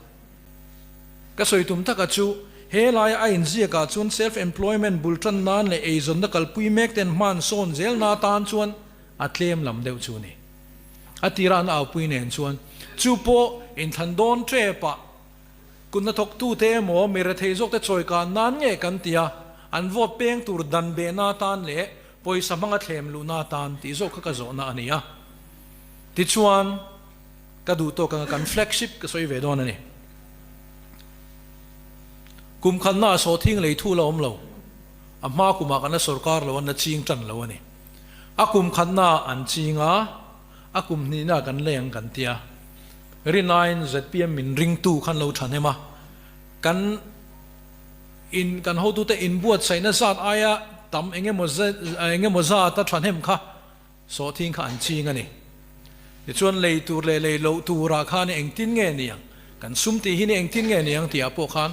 Ka sawi tum taka chu he laia a inziak ah chuan self employment bul tan nan leh eizawnna kalpui mek ten hman sawn zel na tan chuan a tlem lam deuh chu ni. A tira an aupui nen chuan chu pawh inthlan dawn tep ah Kut hnathawktute emaw mi rethei zawkte chawikan nan nge kan ti a, an vote peng tur dan behna atan leh pawisa hmanga thlem luhna atan tih zawk kha ka zawhna a ni a. Tichuan, ka duh tawk anga kan flagship ka sawi ve dawn a ni. Kum khatnaah sawhthing lei thu la awm lo, a hma kumah kan la sorkar lo, an la ching tan lo a ni. A kum khatnaah an ching a, a kum hnihnaah kan lei ang kan ti a. Rinaiin zpm min ringtu khan lo thahnem a, kan in kan hotute inbuatsaihna zat aia tam engemaw engemaw zat a thahnem kha sawhthing kha an ching a ni. Tichuan lei tur leh lei loh turah khan engtin nge niang, kan sum tih hi ni engtin nge niang tihah pawh khan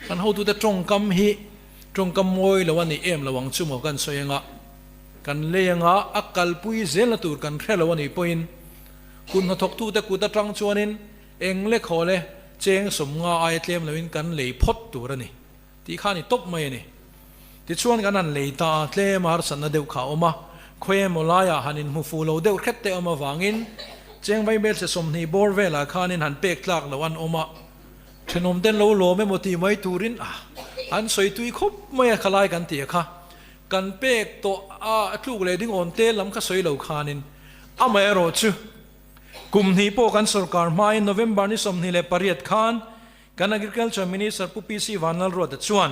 kan hotute tawngkam hi tawngkam mawi lo a ni em lo ang chu maw kan sawi anga kan lei anga a kalpui zelna tur kan hre lo a nih pawhin kut hnathawktute kut atang chuanin eng le khaw le cheng sawmnga aia tlem loin kan lei phawt tur a ni. Tih kha a ni tawp mai a ni. Tichuan kan han lei ta a, tlem a harsatna deuh kha a awm a, khawi emaw laiah han inhmu fuh lo deuh hret te awm avangin cheng vaibelchhe 20 bawr velah khanin han pek tlak loh an awm a, thenawm ten lo lawm emaw tih mai turin a an sawi tui khawp mai a, khalai kan tih a kha kan pek tawh a, a tluk leh ding awn te lam kha sawi lo khanin amaherawh chu kum hnih pawh kan sorkar hmain November ni 28 khan Kan Agriculture Minister Pu PC Vanlalruata chuan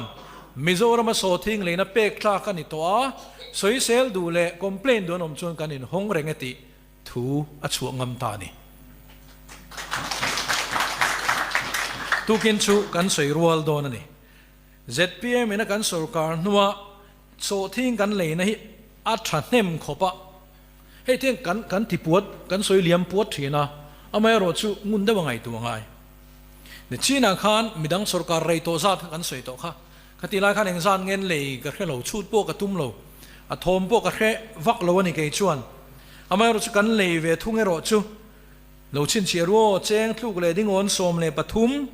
Mizorama sawthing leina pek tlak a ni tawh a, sawisel duh leh complaint duh an awm chuan kan inhawng reng e tih thu a chhuah ngam ta a ni. Tukin chu kan sawi rual dawn a ni. Zpm ina kan sorkar hnua sawhthing kan leina hi a thahnem khawp a, hei te kan kan ti puat, kan sawi liam puat thin a, amaherawhchu ngun deuh a ngaihtuah ngai. Ni chinah khan midang sorkar rei tawh zat kha kan sawi tawh kha. Khatih lai khan engzat ngen lei ka hre lo, chhut pawh ka tum lo, a thawm pawh ka hre vak lo a ni kei chuan. Amaherawh chu kan lei ve thung erawh chu lo chhinchhiah ru aw, cheng tluk leh dingawn 13,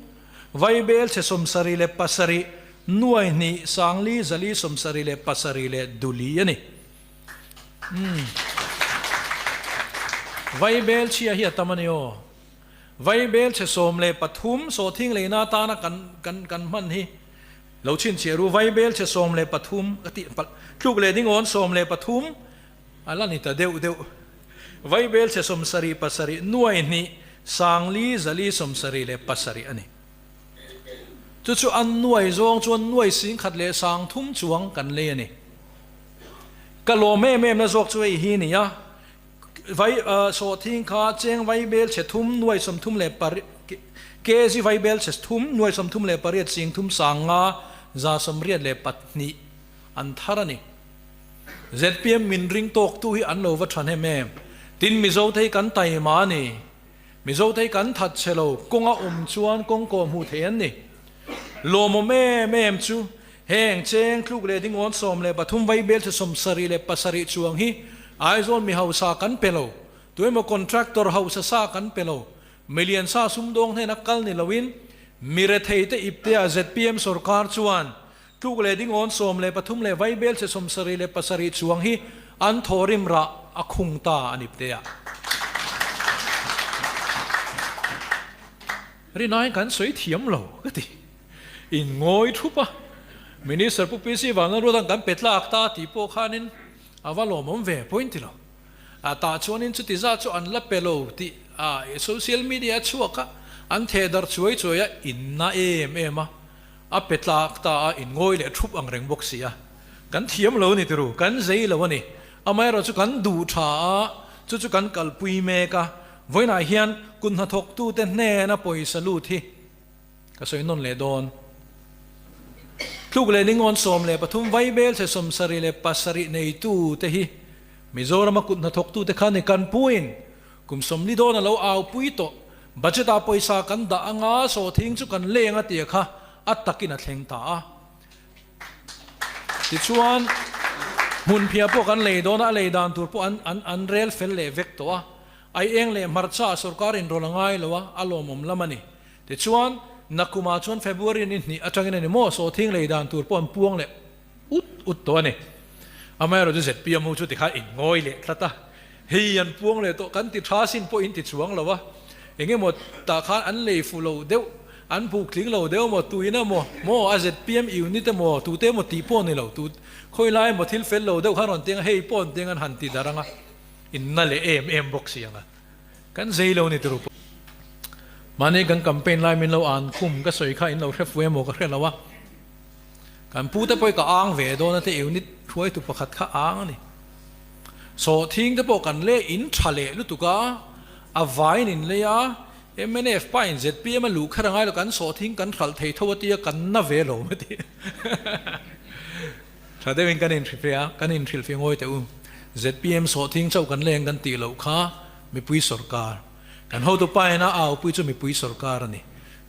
vaibel chhe 77, nuai hnih, sangli, zali, 77 leh duli a ni. Umm. Vaibel chhia hi a tam a ni aw. Vaibel chhe 13 sawhthing leina atana kan kan kan hman hi lo chhinchhiah ru. Vaibel chhe 13 ka tih palh tluk leh dingawn 13 a la ni ta deuh deuh. Vaibel chhe 77 nuai hnih sangli zali 77 a ni. Chu chu an nuai zawng chuan nuai singkhat leh 3000 chuang kan lei a ni. Ka lawm em em na zawk chu hei hi a ni a. Vai sawhthing kha cheng vai bel chhe thum nuai 38 kg vai bel chhe thum nuai 38 sing thum 500 182 an thar a ni. Zpm min ring tawk tu hi an lo va tha hnem em. Tin Mizo te hi kan taima a ni. Mizo te hi kan that chhe lo, kawng a awm chuan kawng kawh hmuh theih an ni. Lawmawm em em chu Heng cheng tluk leh dingawn 13 vai bel chu 77 chuang hi Aizawl mi hausa kan pe lo, tuemaw contractor hausa sa kan pe lo, milian sa sumdawng hnena kal ni loin mi retheite iptea zpm sorkar chuan tluk leh dingawn 13 leh vai bel che 77 chuang hi an thawhrim rah a khung ta an iptea. Rinaiin kan sawi thiam lo ka ti. In ngawi thup a, Minister Pu PC Vanlalruata'n kan pe tlak ta tih pawh khanin a va lawmawm ve pawhin ti lo. A tah chuanin chuti zat chu an la pe lo tih a social media a chhuak a, an theh darh chuai chuai a, in na em em a, a pe tlak ta a, in ngawi leh thup ang reng bawk si a. Kan thiam lo a ni tiru, kan zei lo a ni. Amaherawh chu kan duh tha a, chu chu kan kalpui mek a, vawiinah hian kut hnathawktute hnena pawisa lut hi, Ka sawi nawn leh dawn. Tluk leh Ningawn 13 Vaibel chhe 77 neitu te hi Mizorama kut hnathawktu te kha ni kan puin kum 40 dawn a lo au pui tawh. Budget ah pawisa kan dah anga sawhthing chu kan leng a tia kha a takin a thleng ta a. Tichuan hmunphiah pawh kan lei dawn a, a lei dan tur pawh an an an rel fel leh vek tawh a. Ai eng leh hmarcha ah sorkar inrawlh a ngai lo a, a lawmawm lam a ni. Tichuan, nakumah chuan February ni hnih atangin a ni maw, sawhthing lei dan tur pawh an puang leh ut ut tawh a ni. Amaherawh chu zpm ho chu tikhan in ngawi leh tlat a, hei an puang leh tawh, kan ti tha sin pawh in ti chuang lo a, eng emaw tah khan an lei fuh lo deuh, an buk tling lo deuh emaw, tuin emaw, maw a zpm unit emaw, tute emaw tih pawh a ni lo, tu khawi lai emaw thil fel lo deuh khan rawn tiang a, hei pawh an tiang an han ti darh ang a, in na leh em em bawk si ang a. Kan zei lo ni turu pawh. Mahni kan campaign lai min lo an khum ka sawi kha in lo hre fu emaw ka hre lo a. Kan pu te pawh hi ka ang ve dawn a te unit hruaitu pakhat kha ang a ni. Sawhthing te pawh kan leh in tha leh lutuk a, a vaiin in lei a, mnf pa in zpm a luh kher a ngai lo kan sawhthing kan hralh thei tho a tia kan na ve lo a ti. Tha deuhin kan inhrilhfiah a, kan inhrilhfiah ngawi teh u. Zpm sawhthing chauh kan leng kan tih loh kha mipui sawrkar. Kan hotupa in a aupui chu mipui sawrkar a ni.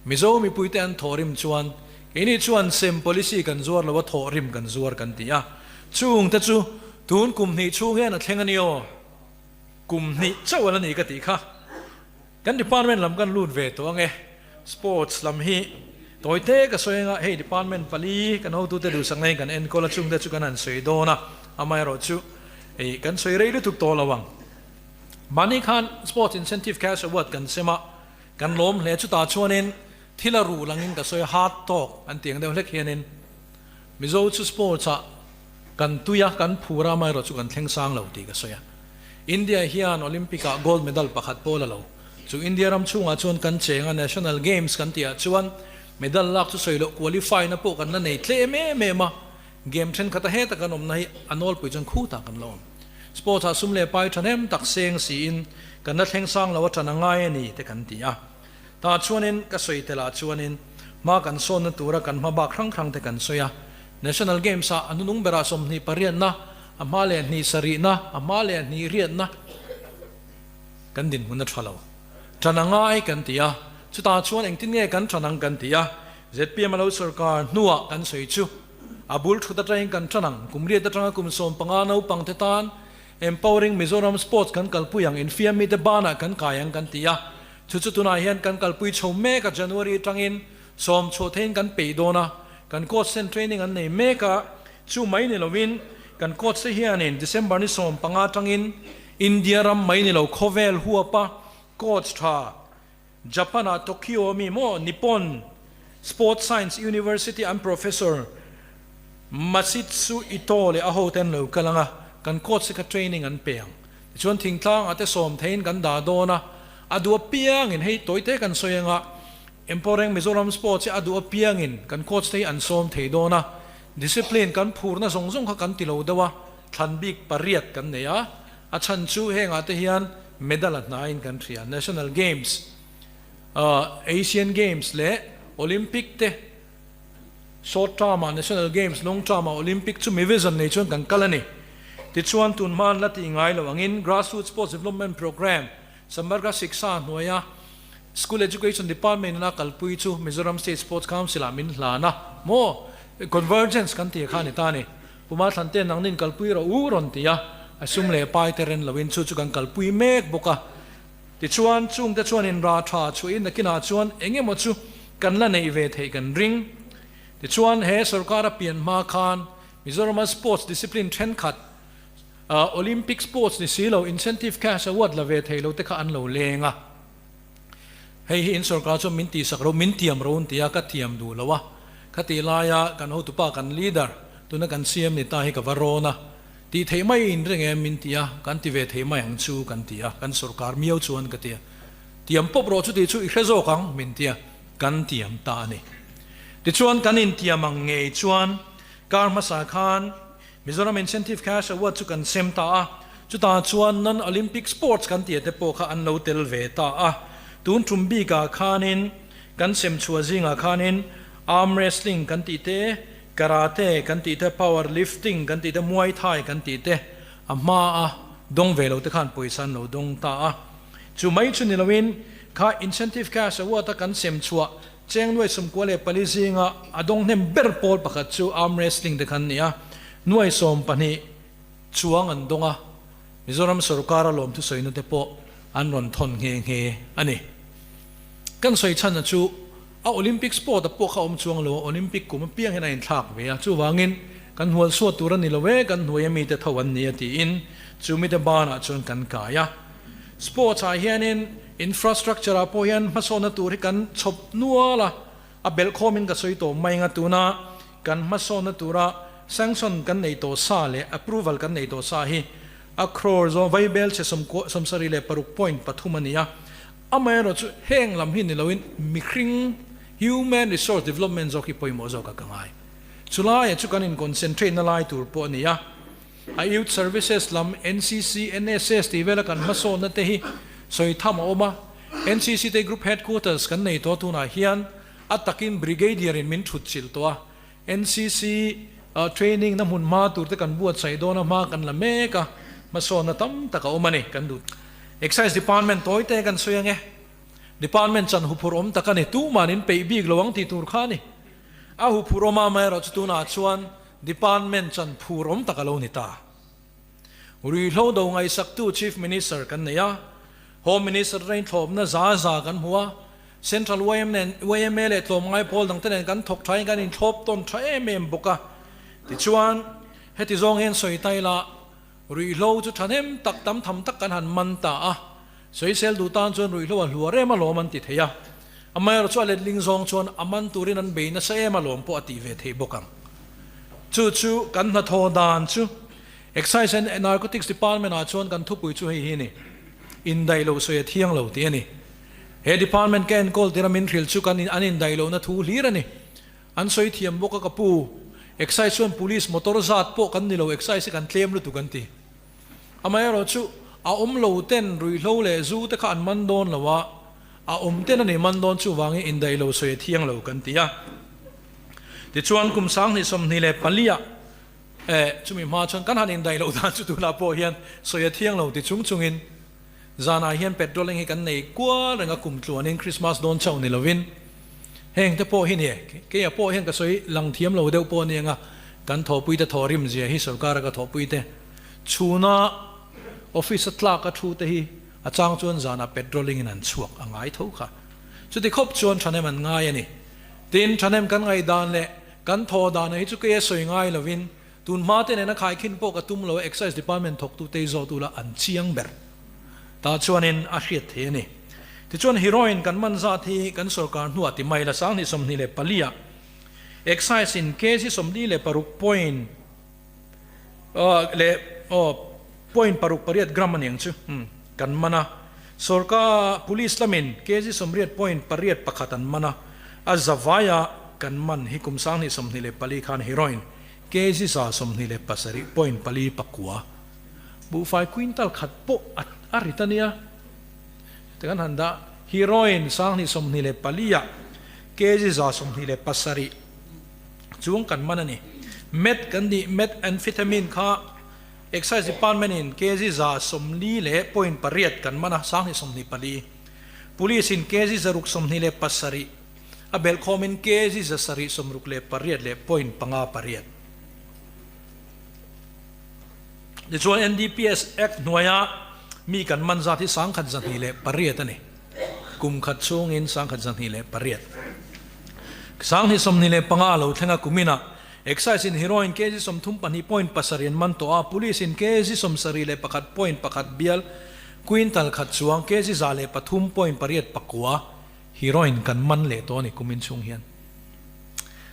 Mizo mipuite an thawhrim chuan keini chuan sem policy kan zuar lo a thawhrim kan zuar kan ti a. Chungte chu tun kum hnih chhung hian a thleng a ni aw. Kum hnih chauh a la ni ka tih kha. Kan department lam kan lut ve tawh ange. Sports lam hi tawi te ka sawi anga hei department pali kan hotute duhsak na in kan enkawl a chungte chu kan han sawi dawn a, amaherawh chu hei kan sawi rei lutuk tawh lo ang. Mahni khan Sports Incentive Cash Award kan sem a, kan lawm hle chutah chuanin thil a ruh langin ka sawi a hard talk an tih ang deuh hlek hianin Mizo chu sports ah Kan tui a, kan phur a, amaherawh chu kan thleng sang lo tih ka sawi a. India hian Olympic ah gold medal pakhat pawh la lo. Chu India ram chhungah chuan kan cheng a, National Games kan tihah chuan medal lak chu sawi loh qualify na pawh kan la nei tlem em em a. Game thenkhat a heta kan awmna hi a nawlpui chuan khutah kan la awm. Sports ah sum leh pai thahnem tak seng siin kan la thleng sang lo a tan a ngai a ni te kan ti a. Tah chuanin ka sawi telah chuanin hma kan sawnna tura kan hma bak hrang hrang te kan sawi a. National Games ah a hnunung berah 28 na, a hma leh hnih sarihna, a hma leh hnih riatna kan dinhmun a tha lo. Tan a ngai kan ti a, chutah chuan engtin nge kan tan ang kan ti a, zpm a lo sorkar hnuah kan sawi chu a bul thut atangin kan tan ang, kum riat atanga kum 15 naupang te tan Empowering Mizoram Sports kan kalpui ang, infiam mite banah kan kai ang kan ti a, chu chu tunah hian kan kalpui chho mek a, January atangin Sawm chhuah theiin kan peih dawn a, kan coach ten training an nei mek a, chu mai ni lovin kan coach te hianin December ni 15 atangin India ram mai ni lo khawvel huapa coach tha Japan ah Tokyo ami maw Nippon Sports Science University an professor Masitsu Ito leh a hote an lo kal ang a, kan coach te kha training an pe ang. Tichuan thingtlang ah te sawm theiin kan dah dawn a, a duh apiangin hei tawite kan sawi ang a, Empowering Mizoram Sports hi a duh apiangin kan coach te hi an sawm thei dawn a, discipline kan phurna zawng zawng kha kan ti lo deuh a, thlan bik pariat kan nei a, a chhan chu hengah te hian medal a hnaiin kan hria, National Games, Asian Games leh Olympic te short term ah National Games, long term ah Olympic chu mi vision nei chuan kan kal a ni. Tichuan tun hma an la tih ngai lo angin Grassroots Sports Development Programme, Samagra Shiksha hnuaia School Education Department ina kalpui chu Mizoram State Sports Council ah min hlan a maw? Convergence kan tih kha a ni ta a ni. Puma Thlante'n nangnin kalpui rawh u rawn ti a, a sum leh pai te ren loin chu chu kan kalpui mek bawk a. Tichuan chungte chuanin ra tha chhuahin nakinah chuan eng emaw chu kan la neih ve theih kan ring. Tichuan he sorkar a pian hma khan Mizorama sports discipline thenkhat Olympic sports ni si lo incentive cash award la ve thei lo te kha an lo leng a. Hei hi in sorkar chuan min tihsak ro, min tiam ro an ti a, ka tiam duh lo a. Khatih laia kan hotupa kan leader tuna kan CM ni ta hi ka va rawn a, tih theih mai in ring em min ti a, kan ti ve thei mai ang chu kan ti a, kan sorkar miau chuan ka ti a. Tiam pawp rawh chuti chu i hre zawk ang min ti a, kan tiam ta a ni. Tichuan kan intiam ang ngei chuan kar hmasa khan Mizoram Incentive Cash Award chu kan sem ta a, chutah chuan non-Olympic sports kan tih te pawh kha an lo tel ve ta a. Tun tum bikah khanin kan sem chhuah zingah khanin arm wrestling kan tih te, karate kan tih te, power lifting kan tih te, muay thai kan tih te a hma a dawng ve lo te khan pawisa an lo dawng ta a. Chu mai chu ni loin kha Incentive Cash Award a kan sem chhuah Cheng nuai 94 zinga a dawng hnem ber pawl pakhat chu arm wrestling te khan ni a, nuai 12 chuang an dawng a, Mizoram sorkara lawmthu sawina te pawh an rawn thawn nghe nghe a ni. Kan sawi chhanna chu a Olympic sport a pawh kha awm chuang lo a, Olympic kum apiang hian a inthlak ve a, chuvangin kan hnual suat tur a ni lo e, kan hnuai a mite tho an ni a tiin chu mite banah chuan kan kai a. Sports ah hianin infrastructure ah pawh hian hmasawnna tur hi kan chhawp nual a, a belh khawmin ka sawi tawh mai anga tuna kan hmasawnna tura sanction kan nei tawh sa leh approval kan nei tawh sa hi a crore zawng vaibel chhe 76.3 a ni a, amaherawh chu heng lam hi ni loin mihring human resource development zawk hi pawimawh zawk a ka ngai. Chulaiah chu kan in concentrate na lai tur pawh a ni a. A Youth Services lam NCC, NSS tih vela kan hmasawnna te hi sawi tham a awm a. NCC te Group Headquarters kan nei tawh tunah hian a takin Brigadier in min thut chilh tawh a. NCC Training na hmun hma tur te kan buatsaih dawn a, hma kan la mek a, hmasawnna tam tak a awm a ni kan duh. Excise Department tawi te kan sawi ang e. Department chan huphurh awm tak a ni, tuman in peih bik lo ang tih tur kha a ni. A huphurh awm a, amaherawhchu tunah chuan Department chan phur awm tak a lo ni ta. Ruihhlo do ngaihsaktu Chief Minister kan nei a, Home Minister te inthlawpna za za kan hmu a, Central yma nen yma leh tlawmngai pawl dangte nen kan thawk thain kan inthlawp tawn tha em em bawk a. Tichuan, heti zawng hian sawi ta ila, ruihhlo chu thahnem tak tam tham tak kan han man ta a, sawisel duh tan chuan ruihhlo a hluar em alawm an ti thei a, amaherawhchu chu a letling zawng chuan a man turin an bei nasa em alawm pawh a tih ve theih bawk ang. Chu chu kan hnathawh dan chu Excise and Narcotics Department ah chuan kan thupui chu hei hi a ni, Indaih loh sawi a thiang lo tih a ni. He department ka enkawl tir a min hrilh chu kan an indaih lohna thu hlir a ni. An sawi thiam bawk a ka pu, Excise chuan police motor zat pawh kan ni lo, Excise hi kan tlem lutuk an ti. Amaherawhchu a awm lo ten ruihhlo leh zu te kha an man dawn lo a, a awm ten a ni man dawn chuvangin indaih lo sawi a thiang lo kan ti a. Tichuan kum 2024 ah eh chumi hma chuan kan han indaih loh dan chu tunah pawh hian sawi a thiang lo ti chung chungin zanah hian patrolling hi kan nei kual reng a kum tluanin Christmas dawn chauh ni lovin heng te pawh hi ni keia pawh hian ka sawi lang thiam lo deuh pawh a ni anga kan thawhpui te thawh rim zia hi sorkara ka thawhpui te chhuna office a tlak a thu te hi a chang chuan zanah patrolling in an chhuak a ngai tho kha chuti khawp chuan thahnem an ngai a ni. Tin, thahnem kan ngaihdan leh kan thaw dan hi chu keia sawi ngai lovin tun hma te nena khaikhin pawh ka tum lo a, Excise Department thawktu te hi zawh tu la an chiang ber ta chuanin a hriat thei a ni. Tichuan heroin kan man zat hi kan sorkar hnuah ti mai la 2024 ah Excise in kg 46 point leh aw point paruk pariat gram a niang chu kan man a, sorkar police lamin kg 80 point pariat pakhat an man a, a zavaia kan man hi kum 2024 khan heroin kg 127 point pali pakua buhfai quintal khat pawh a rit a nia heti kan han dah heroin 2024 ah kg 127 Chuang kan man a ni. Meth kan nih Methamphetamine kha Excise Department in kg 140 leh point pariat kan man a, 2024. Police in kg 627 a belh khawmin kg 768 leh point panga pariat. Tichuan NDPS Act hnuaia mi kan man zat hi 1,208 a ni. Kum khat chhungin 1,208. 2025 a lo thleng a kuminah Excise in heroin kg 32 point pasarih an man tawh a, Police in kg 71 point pakhat bial quintal khat chuang kg 103 point pariat pakua heroin kan man leh tawh a ni kumin chhung hian.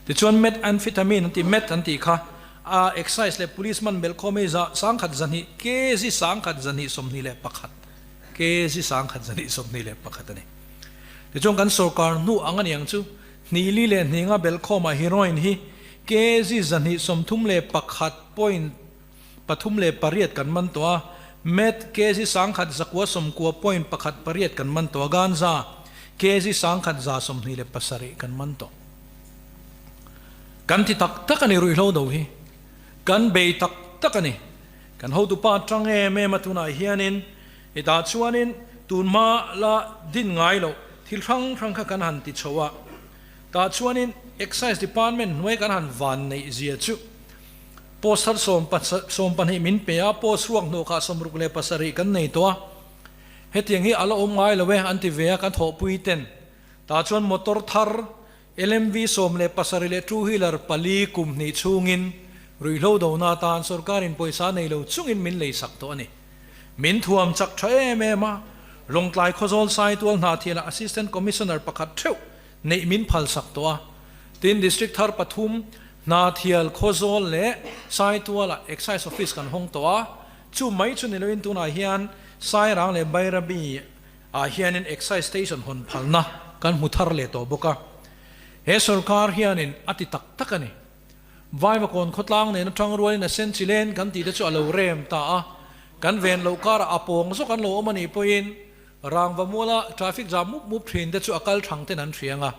Tichuan methamphetamine an tih meth an tih kha a Excise leh Police man belh khawm hi za 1,200 kg 1,221 kg 1,221 a ni. Tichuan kan sorkar hnu ang a ni ang chu hnih li leh hnih nga belh khawmah heroin hi kg 231 point pathum leh pariat kan man tawh a, meth kg 1,990 point pakhat pariat kan man tawh a, ganja kg 1,127 kan man tawh. Kan ti tak tak a ni ruihhlo do hi. Kan bei tak tak a ni. Kan hotupa atang em em a tunah hianin hetah chuanin tunhma la din ngai loh thil hrang hrang kha kan han ti chho a, tah chuanin Excise Department hnuai kan han van neih zia chu Post thar 12 min pe a, post ruak hnawh kha 67 kan nei tawh a, hetiang hi a la awm ngai lo e an ti ve a kan thawhpui ten. Tah chuan motor thar LMV 17 leh two wheeler pali kum hnih chhungin ruihhlo dona atan sorkarin pawisa nei lo chungin min lei sak tawh a ni. Min thuam chak tha em em a, Lawngtlai Khawzawl Saitual Hnahthialah Assistant Commissioner pakhat theuh neih min phal sak tawh a. Tin, District thar pathum, Hnahthial, Khawzawl leh Saitualah Excise Office kan hawng tawh a. Chu mai chu ni loin tunah hian Sairang leh Bairabi ah hianin Excise Station hawn phalna kan hmu thar leh tawh bawk a. He sorkar hianin a ti tak tak a ni. Vaivakawn khawtlang nen atang rualin a sen chi len kan tih te chu a lo rem ta a. Kan ven loh karah a pawng zawk an lo awm a nih pawhin Rangva muala traffic jam mup mup thin te chu a kal thang ten an hriang a,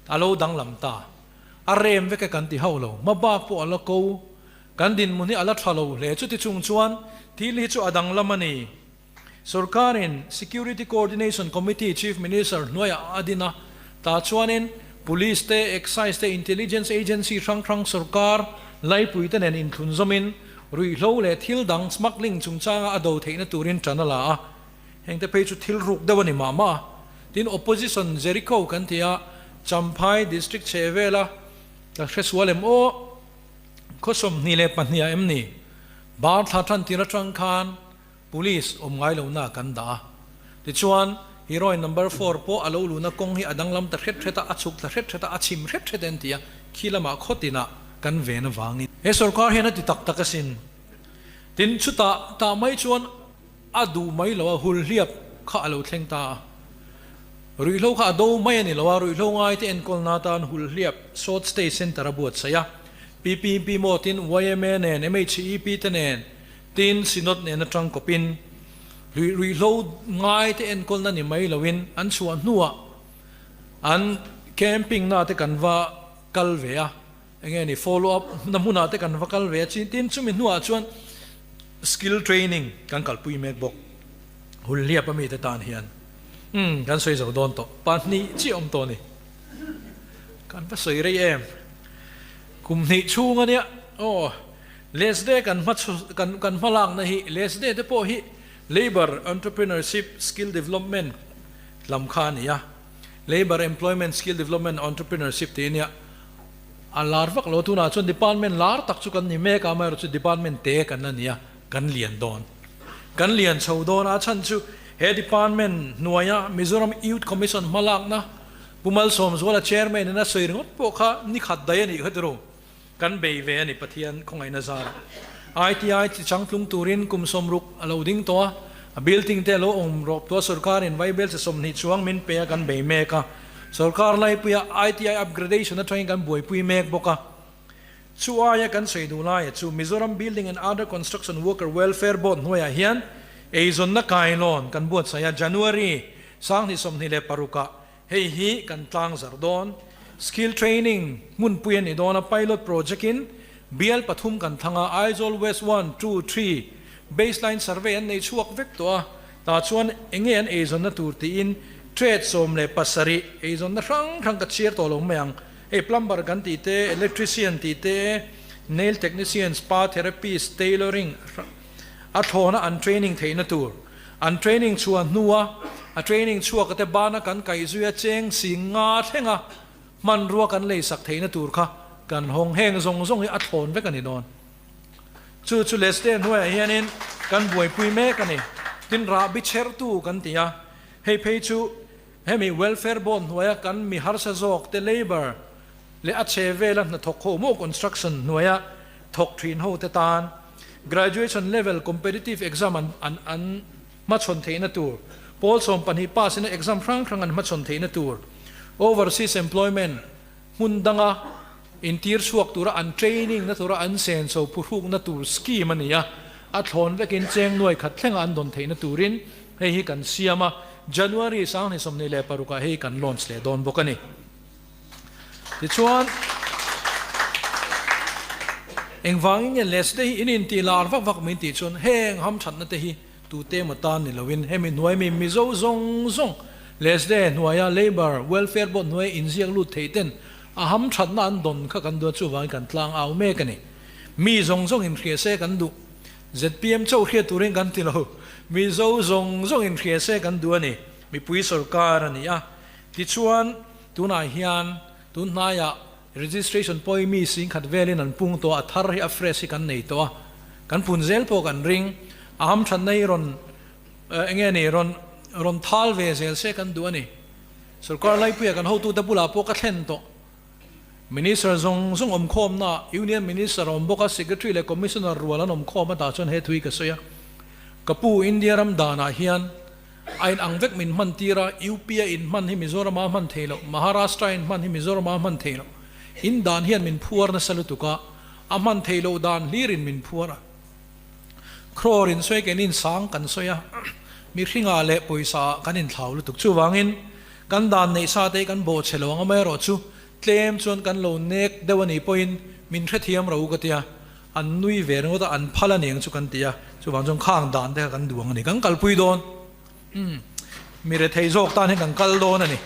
a lo danglam ta. A rem vek e kan ti hauh lo. Hmabak pawh a la ko. Kan dinhmun hi a la tha lo hle. Chuti chung chuan thil hi chu a danglam a ni. Sorkarin Security Coordination Committee Chief Minister hnuaiah a din a, tah chuanin Police te, Excise te, Intelligence Agency hrang hrang sorkar laipuite nen inthlun zawmin ruihhlo leh thil dang smuggling chungchanga a do theihna turin tan a la a. Hengte phei chu thil ruk deuh a ni mah mah a. Tin, Opposition Jericho kan ti a, Champhai District chhe vela ka hresual em aw, khaw 22 ah em ni? Bar thla tan tir atang khan Police awm ngai lo na kan dah a. Tichuan, heroine number four pawh a lo luhna kawng hi a danglam ta hret hret a, a chhuk ta hret hret a, a chim hret hret en ti a, khi lamah khaw tinah kan ven avangin. He sorkar hian a ti tak tak asin. Tin, chutah tah mai chuan a duh mai lo a, hulhliap kha a lo thleng ta a. Ruihhlo kha a do mai a ni lo a, ruihhlo ngaite enkawlna atan hulhliap short stay centre a buatsaih a. PPP mawtin yma nen, MHEP te nen, Tin, Synod nen atang kawpin lui ruihhlo ngaite enkawlna ni mai loin an chhuah hnuah an camping na te kan va kal ve a, enge ni follow up na hmunah te kan va kal ve a, tin chumi hnuah chuan skill training kan kalpui mek bawk Hulhliap ami te tan hian umm kan sawi zo dawn tawh pahnih chiah awm tawh a ni kan va sawi rei em kum hnih chhung ania aw. Lesde kan hma kan kan hmalakna hi Lesde te pawh hi Labour Entrepreneurship Skill Development lam kha a ni a, Labour Employment Skill Development Entrepreneurship tih a nia. A lar vak lo tunah chuan department lar tak chu kan ni mek a, amaherawhchu chu department te kan la ni a, kan lian dawn. Kan lian chho dawn a, a chhan chu he department hnuaia Mizoram Youth Commission hmalakna Pu Malsawmzuala Chairman in a sawi ringawt pawh kha ni khat daih a nih kha tiraw. Kan bei ve a ni Pathian khawngaihna zarah. ITI chi changtlung turin kum 60 a lo ding tawh a, a building te a lo awm rawp tawh a, sorkarin vaibel chi 20 chuang min pe a kan bei mek a, sorkar laipuia ITI upgradation atangin kan buaipui mek bawk a. Chu aia kan sawi duh laia chu Mizoram Building and Other Construction Worker Welfare Board hnuaiah hian eizawnna kailawn kan buatsaih a, January 2026 ah Hei hi kan tlang zarh dawn. Skill training hmunpui a ni dawn a, pilot project in bial pathum kan thlang a, Aizawl West one, two, three baseline survey an nei chhuak vek tawh a, tah chuan enge an eizawnna tur tiin trade 17 eizawnna hrang hrang ka chhiar tawh lo mai ang, hei plumber kan tih te, electrician tih te, nail technician, spa therapist, tailoring a thlawna an training theihna tur. An training chhuah hnua a training chhuak te bana kan kaih zui a cheng sing nga thleng a, hmanrua kan lei sak theihna tur kha kan hawng heng zawng zawng hi a thlawn vek a ni dawn. Chu chu Leste hnuaiah hianin kan buaipui mek a ni. Tin rahbi chhertu kan ti a, hei phei chu hemi welfare board hnuaia kan mi harsa zawk te labour leh a chhe vela hnathawk ho maw construction hnuaia thawk thin ho te tan Graduation level competitive exam an an an hmachhawn theihna tur, pawl 12 pass ina exam hrang hrang an hmachhawn theihna tur, overseas employment hmun danga intir chhuak tura an training na tura an senso phuhrukna tur scheme a ni a, a thlawn vekin cheng nuai khat thlenga an dawn theihna turin hei hi kan siam a, January 2026 ah hei kan launch leh dawn bawk a ni. Tichuan, engvangin nge Leslie hi in intih lar vak vak min tih chuan heng hamthatna te hi tute emaw tan ni loin hemi hnuai mi Mizo zawng zawng Leslie hnuaia Labour Welfare Board hnuaia inziak lut thei ten a hamthatna an dawn kha kan duh a, chuvangin kan tlang au mek a ni. Mi zawng zawng inhria se kan duh. Zpm chauh hriat turin kan ti lo. Mizo zawng zawng inhria se kan duh a ni. Mipui sorkar a ni a. Tichuan, tunah hian tun hnaiah registration pawhin mi singkhat velin an pung tawh a, a thar hi a fresh hi kan nei tawh a, kan pun zel pawh kan ring. A hamthatna hi rawn eng nge ni rawn rawn thal ve zel se kan duh a ni. Sorkar laipuia kan hotute bulah pawh ka thlen tawh. Minister zawng zawng awmkhawmnaah Union Minister a awm bawk a, Secretary leh Commissioner rual an awmkhawm a tah chuan he thu hi ka sawi a. Ka pu, India ram danah hian A in ang vek min hman tir a, UP a in hman hi Mizoram a hman thei loh, Maharashtra in hman hi Mizoram a hman thei loh. In dan hian min phuar nasa lutuk a, a hman thei loh dan hlir in min phuar a. Crore in sawi kein in sang kan sawi a, mihringah leh pawisa ah kan inthlau lutuk. Chuvangin kan dan neih sa te hi kan bawhchhe lo ang amaherawh chu. tlem chuan kan lo nek deuh a nih pawhin min hrethiam ro ka ti a, an nui ve ringawt a, an phal a ni ang chu kan ti a, chuvang chuan khang dan te kha kan duh ang a ni, kan kalpui dawn. Umm, mi rethei zawk tan hian kan kal dawn a ni.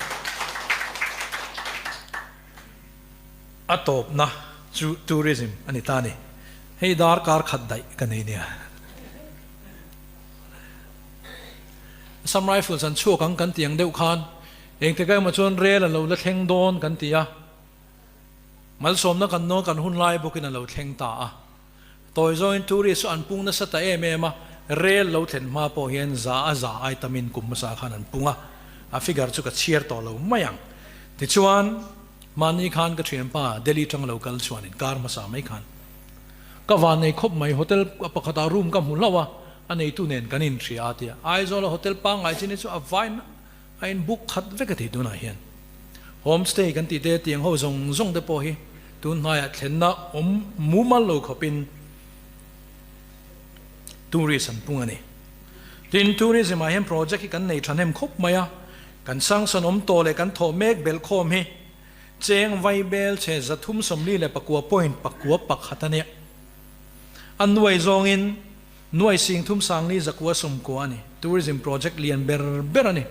A tawpna chu tourism a ni ta a ni. Hei darkar khat daih ka nei nia. Assam Rifles an chhuak ang kan ti ang deuh khan engtik emaw chuan rel a lo la thleng dawn kan ti a, malsawmna kan nawn kan hun lai bawkin a lo thleng ta a. Tawi zawngin tourist chu an pung nasa ta em em a, rel lo thlen hma pawh hian za a za ai tamin kum hmasa khan an pung a, a figure chu ka chhiar tawh lo mai ang. Tichuan, mahni khan ka thianpa Delhi tang lo kal chuanin kar hmasa mai khan ka van nei khawp mai, hotel pakhatah room ka hmu hlauh a, a neitu nen kan inhria a tia, Aizawla hotel pangngai chin hi chu a vain A in book khat vek a ti tunah hian. Home stay kan tih te tiang ho zawng zawng te pawh hi tun hnaiah thlenna awm mumal lo khawpin tourist an pung a ni. Tin, tourism ah hian project hi kan nei thahnem khawp mai a, kan sanction awm tawh leh kan thawh mek belh khawm hi cheng vaibel chhe 344 point 9 pakhat a nia. A nuai zawngin Nuai sing thum sangli zakua sawmkua a ni. Tourism project lian ber ber a ni.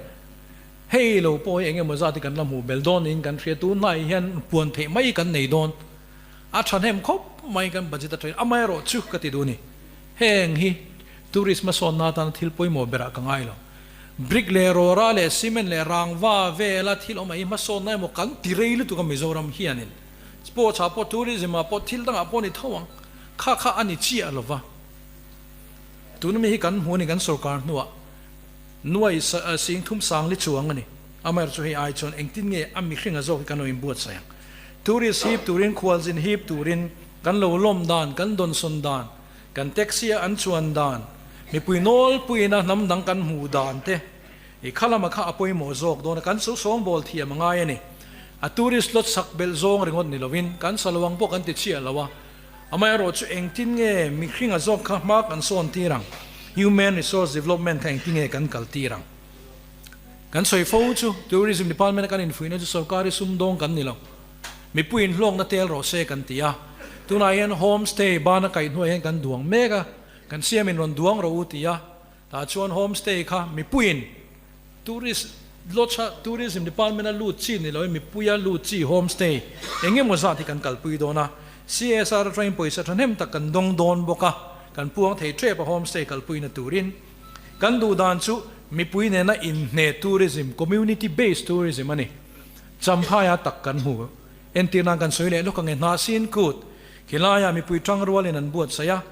Hei lo pawh hi eng emaw zat hi kan la hmuh bel dawn niin kan hria. Tun hnaiah hian puan theih mai kan nei dawn. A thahnem khawp mai kan budget atangin amaherawh chu ka ti duh a ni. Heng hi tourist hmasawnna atana thil pawimawh berah ka ngai lo. Brick leh rawra leh cement leh rangva vela thil awm ah hi hmasawnna emaw kan ti rei lutuk a Mizoram hianin. Sports ah pawh tourism ah pawh thil dangah pawh a ni tho ang. Kha kha a ni chiah lo va. Tuna mi hi kan hmu a ni, kan sorkar hnuah nuai sing thum sang li chuang a ni. Amaherawhchu chu hei ai chuan engtin nge a mihringa zawk hi kan lo inbuatsaih ang? Tourist hip turin, khualzin hip turin kan lo lawm dan, kan dawnsawn dan, kan taxi a an chuan dan, mipui nawlpuiin a hnam dang kan hmuh dan te i kha lama kha a pawimawh zawk dawn a, kan so sawngbawl thiam a ngai a ni. A tourist lot sak belh zawng ringawt ni lovin kan sa lo ang pawh kan ti chiah lo a. Amaherawh chu engtin nge mihringa zawk kha hma kan sawn tir ang? Human Resource Development kha engtin nge kan kal tir ang? Kan sawi fo chu Tourism Department a kan infuihna chu sorkari sumdawng kan ni lo. Mipuiin hlawkna tel rawh se kan ti a. Tunah hian Home Stay bana kaih hnuaiah hian kan duang mek a, kan siamin rawn duang rawh u ti a. Tah chuan Home Stay kha mipuiin Tourist Lodge a Tourism Department a lut chi ni loin mipuia lut chi Home Stay eng emaw zat hi kan kalpui dawn a, CSR atangin pawisa thahnem tak kan dawng dawn bawk a, kan puang thei tep a Home Stay kalpuina turin. Kan duh dan chu mipui nena inhne tourism, community based tourism a ni. Champhaia tak kan hmu. Entir nan kan sawi leh lawk ang e, Hnahsin Kut khilaiah mipui tangrualin an buatsaih a,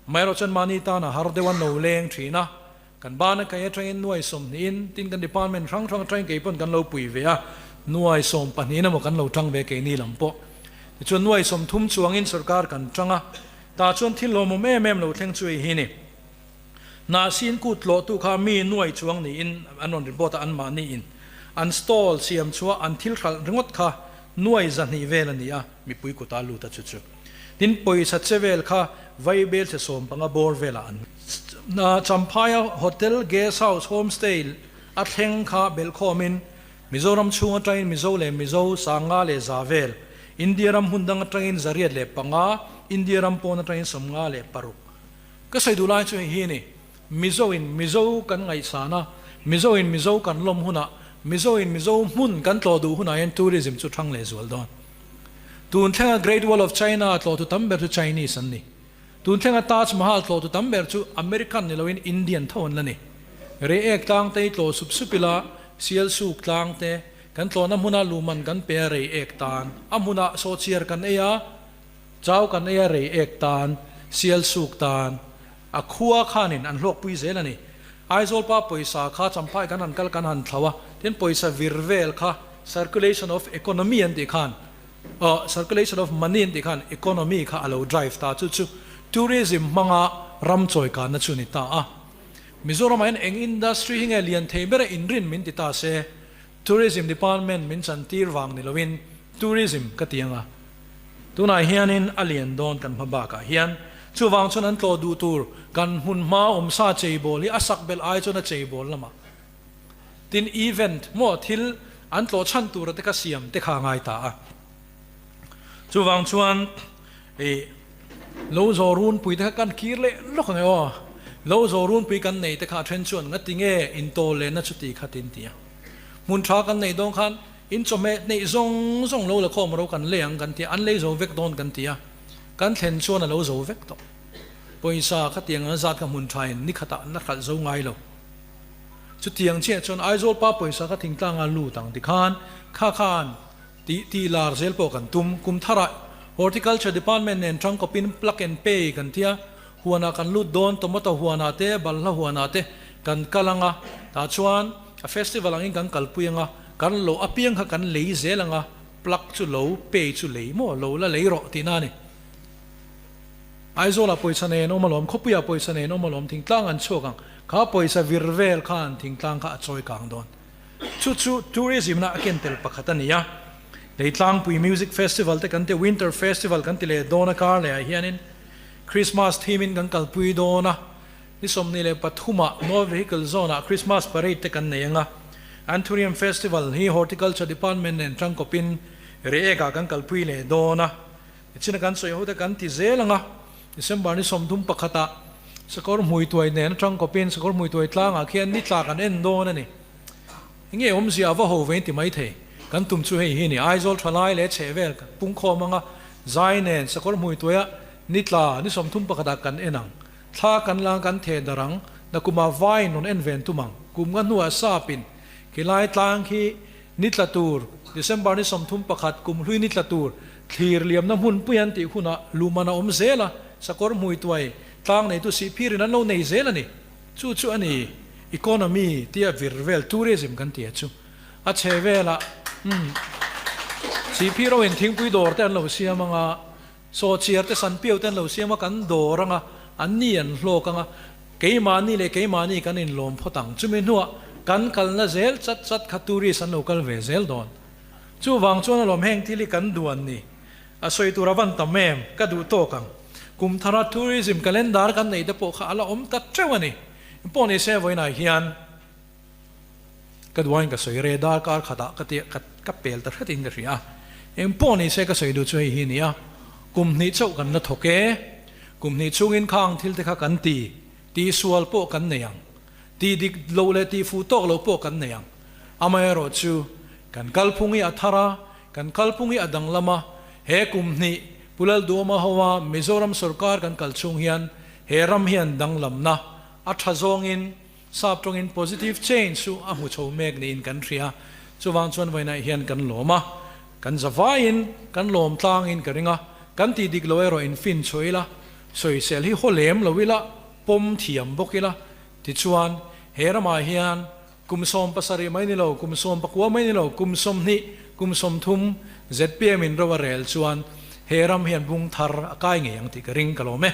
amaherawh chuan mahni tana har deuh an lo leng thin a, Kan bana kei atangin nuai sawmhnihin, tin kan department hrang hrang atangin kei pawn kan lo pui ve a, nuai sawm pahnihin emaw kan lo tang ve keini lam pawh. Tichuan nuai 30 chuangin sorkar kan tang a, tah chuan thil lawmawm em em lo thleng chu hei hi ni. Hnahsin kut tlawhtu kha mi nuai chuang niin an rawn report a, anmahni in an stall siam chhuah an thil hralh ringawt kha nuai 200 vel a ni a, mipui kuta lut a chu chu. Tin, pawisa che vel kha Vaibel chhe 15 bawr velah an Champhaia Hotel, Guest House, Home Stay a thleng kha belhkhawmin Mizoram chhung atangin Mizo leh Mizo 500 leh 100 vel, India ram hmun dang atangin 805, India ram pawn atangin 56. Ka sawi duh lai chu hei hi a ni, Mizo in Mizo kan ngaihsan a, Mizo in Mizo kan lawm hunah, Mizo in Mizo hmun kan tlawh duh hunah hian tourism chu thang leh zual dawn. Tun thlenga Great Wall of China tlawhtu tam ber chu Chinese an ni. Tun thlenga Taj Mahal tlawhtu tam ber chu American ni loin Indian tho an la ni. Reiek tlang te hi tlawh sup sup ila, Sialsuk tlang te, kan tlawhna hmuna luman kan pe a Reiek tan, a hmunah sawhchiar kan ei a, chau kan ei a Reiek tan, Sialsuk tan, a khua khanin an hlawkpui zel a ni. Aizawl pa pawisa kha Champhai kan han kal kan han thlo a, tin pawisa vir vel kha circulation of economy an tih khan aw circulation of money an tih khan economy kha a lo drive ta chu chu tourism hmanga ram chawikanna chu a ni ta a. Mizoramah hian eng industry hi nge lian thei bera inrin min ti ta se Tourism department min chantir vang ni loin tourism ka ti ang a, tunah hianin a lian dawn kan hma bakah hian chuvang chuan an tlawh duh tur kan hmun hma awm sa cheibawl hi a sak belh ai chuan a cheibawl lamah tin event maw thil an tlawh chhan tura te kha siam te kha a ngai ta a. Chuvang chuan i lo zawh runpui te kha kan kir leh lawk ang e aw. Lo zawh runpui kan nei te kha a then chuan ngati nge intawl lehna chuti kha tin ti a. Hmun tha kan neih dawn khan in chawhmeh neih zawng zawng lo la khawm ro kan lei ang kan ti a, an lei zo vek dawn kan ti a, kan thlen chuan a lo zo vek tawh. Pawisa kha tiang an zat kha hmun tha in ni khatah an la hralh zo ngai lo. Chutiang chiah chuan Aizawl pa pawisa kha thingtlanga lut ang tikhan kha khan tih tih lar zel pawh kan tum. Kum tharah Horticulture Department nen tangkawpin plug and pay kan tia, huanah kan lut dawn, tomato huanah te, balhla huanah te kan kal ang a, tah chuan a festival angin kan kalpui ang a, kan lo apiang kha kan lei zel ang a, plug chu lo, pay chu lei maw, lo la lei rawh tihna a ni. Aizawlah pawisa nen awm alawm, khawpuiah pawisa nen awm alawm, thingtlang an chhuak ang, kha pawisa vir vel khan thingtlang kha a chawi kang dawn. Chu chu tourism na a ken tel pakhat a ni a. Leitlangpui Music Festival te kan ti, Winter Festival kan ti leh dawn a kar leh ah hianin Christmas theme in kan kalpui dawn a, ni 23 ah North Vehicle Zone ah Christmas Parade te kan nei ang a. Anthurium Festival hi Horticulture Department nen tangkawpin Reiek ah kan kalpui leh dawn a. Nichina kan sawi ho te kan ti zel ang a, December ni 31 ah Sakawr Hmuituai nen atang kawpin Sakawr Hmuituai tlangah khian ni tla kan en dawn a ni. Enge awmzia a va ho ve in ti mai thei. Kan tum chu hei hi ni, Aizawl thalai leh chhehvel pungkhawm anga zai nen Sakawr Hmuituaia ni tla ni 31 ah kan en ang. Thla kan la kan theh darh ang, nakumah vaiin rawn en ven tum ang. Kum nga hnuah sapin khilai tlang khi ni tla tur, December ni 31 kum hlui ni tla tur, Thlir liamna hmunpui an tih hunah luman a awm zel a, sakawr hmuituai tlang neitu sihphirin an lo nei zel a ni. Chu chu a ni economy tia vir vel tourism kan ti a chu. A chhe velah umm sihphir ho in thingpui dawr te an lo siam ang a, sawhchiar te sanpiau te an lo siam a, kan dawr ang a, an ni an hlawk ang a, keimahni leh keimahni kan inlawm phawt ang. Chumi hnuah kan kalna zel chat chat kha tourist an lo kal ve zel dawn. Chuvang chuan alawm heng thil hi kan duan ni. A sawi tur a van tam em? Ka duh tawk ang. Kum thara tourism calendar kan neih te pawh kha a la awm ta teuh a ni. Pawh ni se vawiinah hian ka duain ka sawi re darkar khatah ka tia ka ka pel ta hretin ka hria a. Eng pawh ni se ka sawi duh chu hei hi nia. Kum hnih chauh kan la thawk e. Kum hnih chungin khang thil te kha kan ti. Tihsual pawh kan nei ang. Tih dik loh leh tih fuh tawk loh pawh kan nei ang. Amaherawh chu, kan kalphung hi a thar a, kan kalphung hi a danglam a, he kum hnih Pu Lalduama hoa Mizoram sorkar kan kal chhung hian he ram hian danglamna a tha zawngin sap tawngin positive change chu a hmu chho mek niin kan hria. Chuvang chuan vawiinah hian kan lawm a, kan zavaiin kan lawm tlangin ka ring a, kan tih dik loh erawh in fin chhuah ila, sawisel hi haw lem lo ila, pawm thiam bawk ila, tichuan he ramah hian kum 17 mai ni lo, kum 19 mai ni lo, kum 20, kum 30 zpm in ro a rel chuan he ram hian bung thar a kai ngei ang tih ka ring ka lawm e.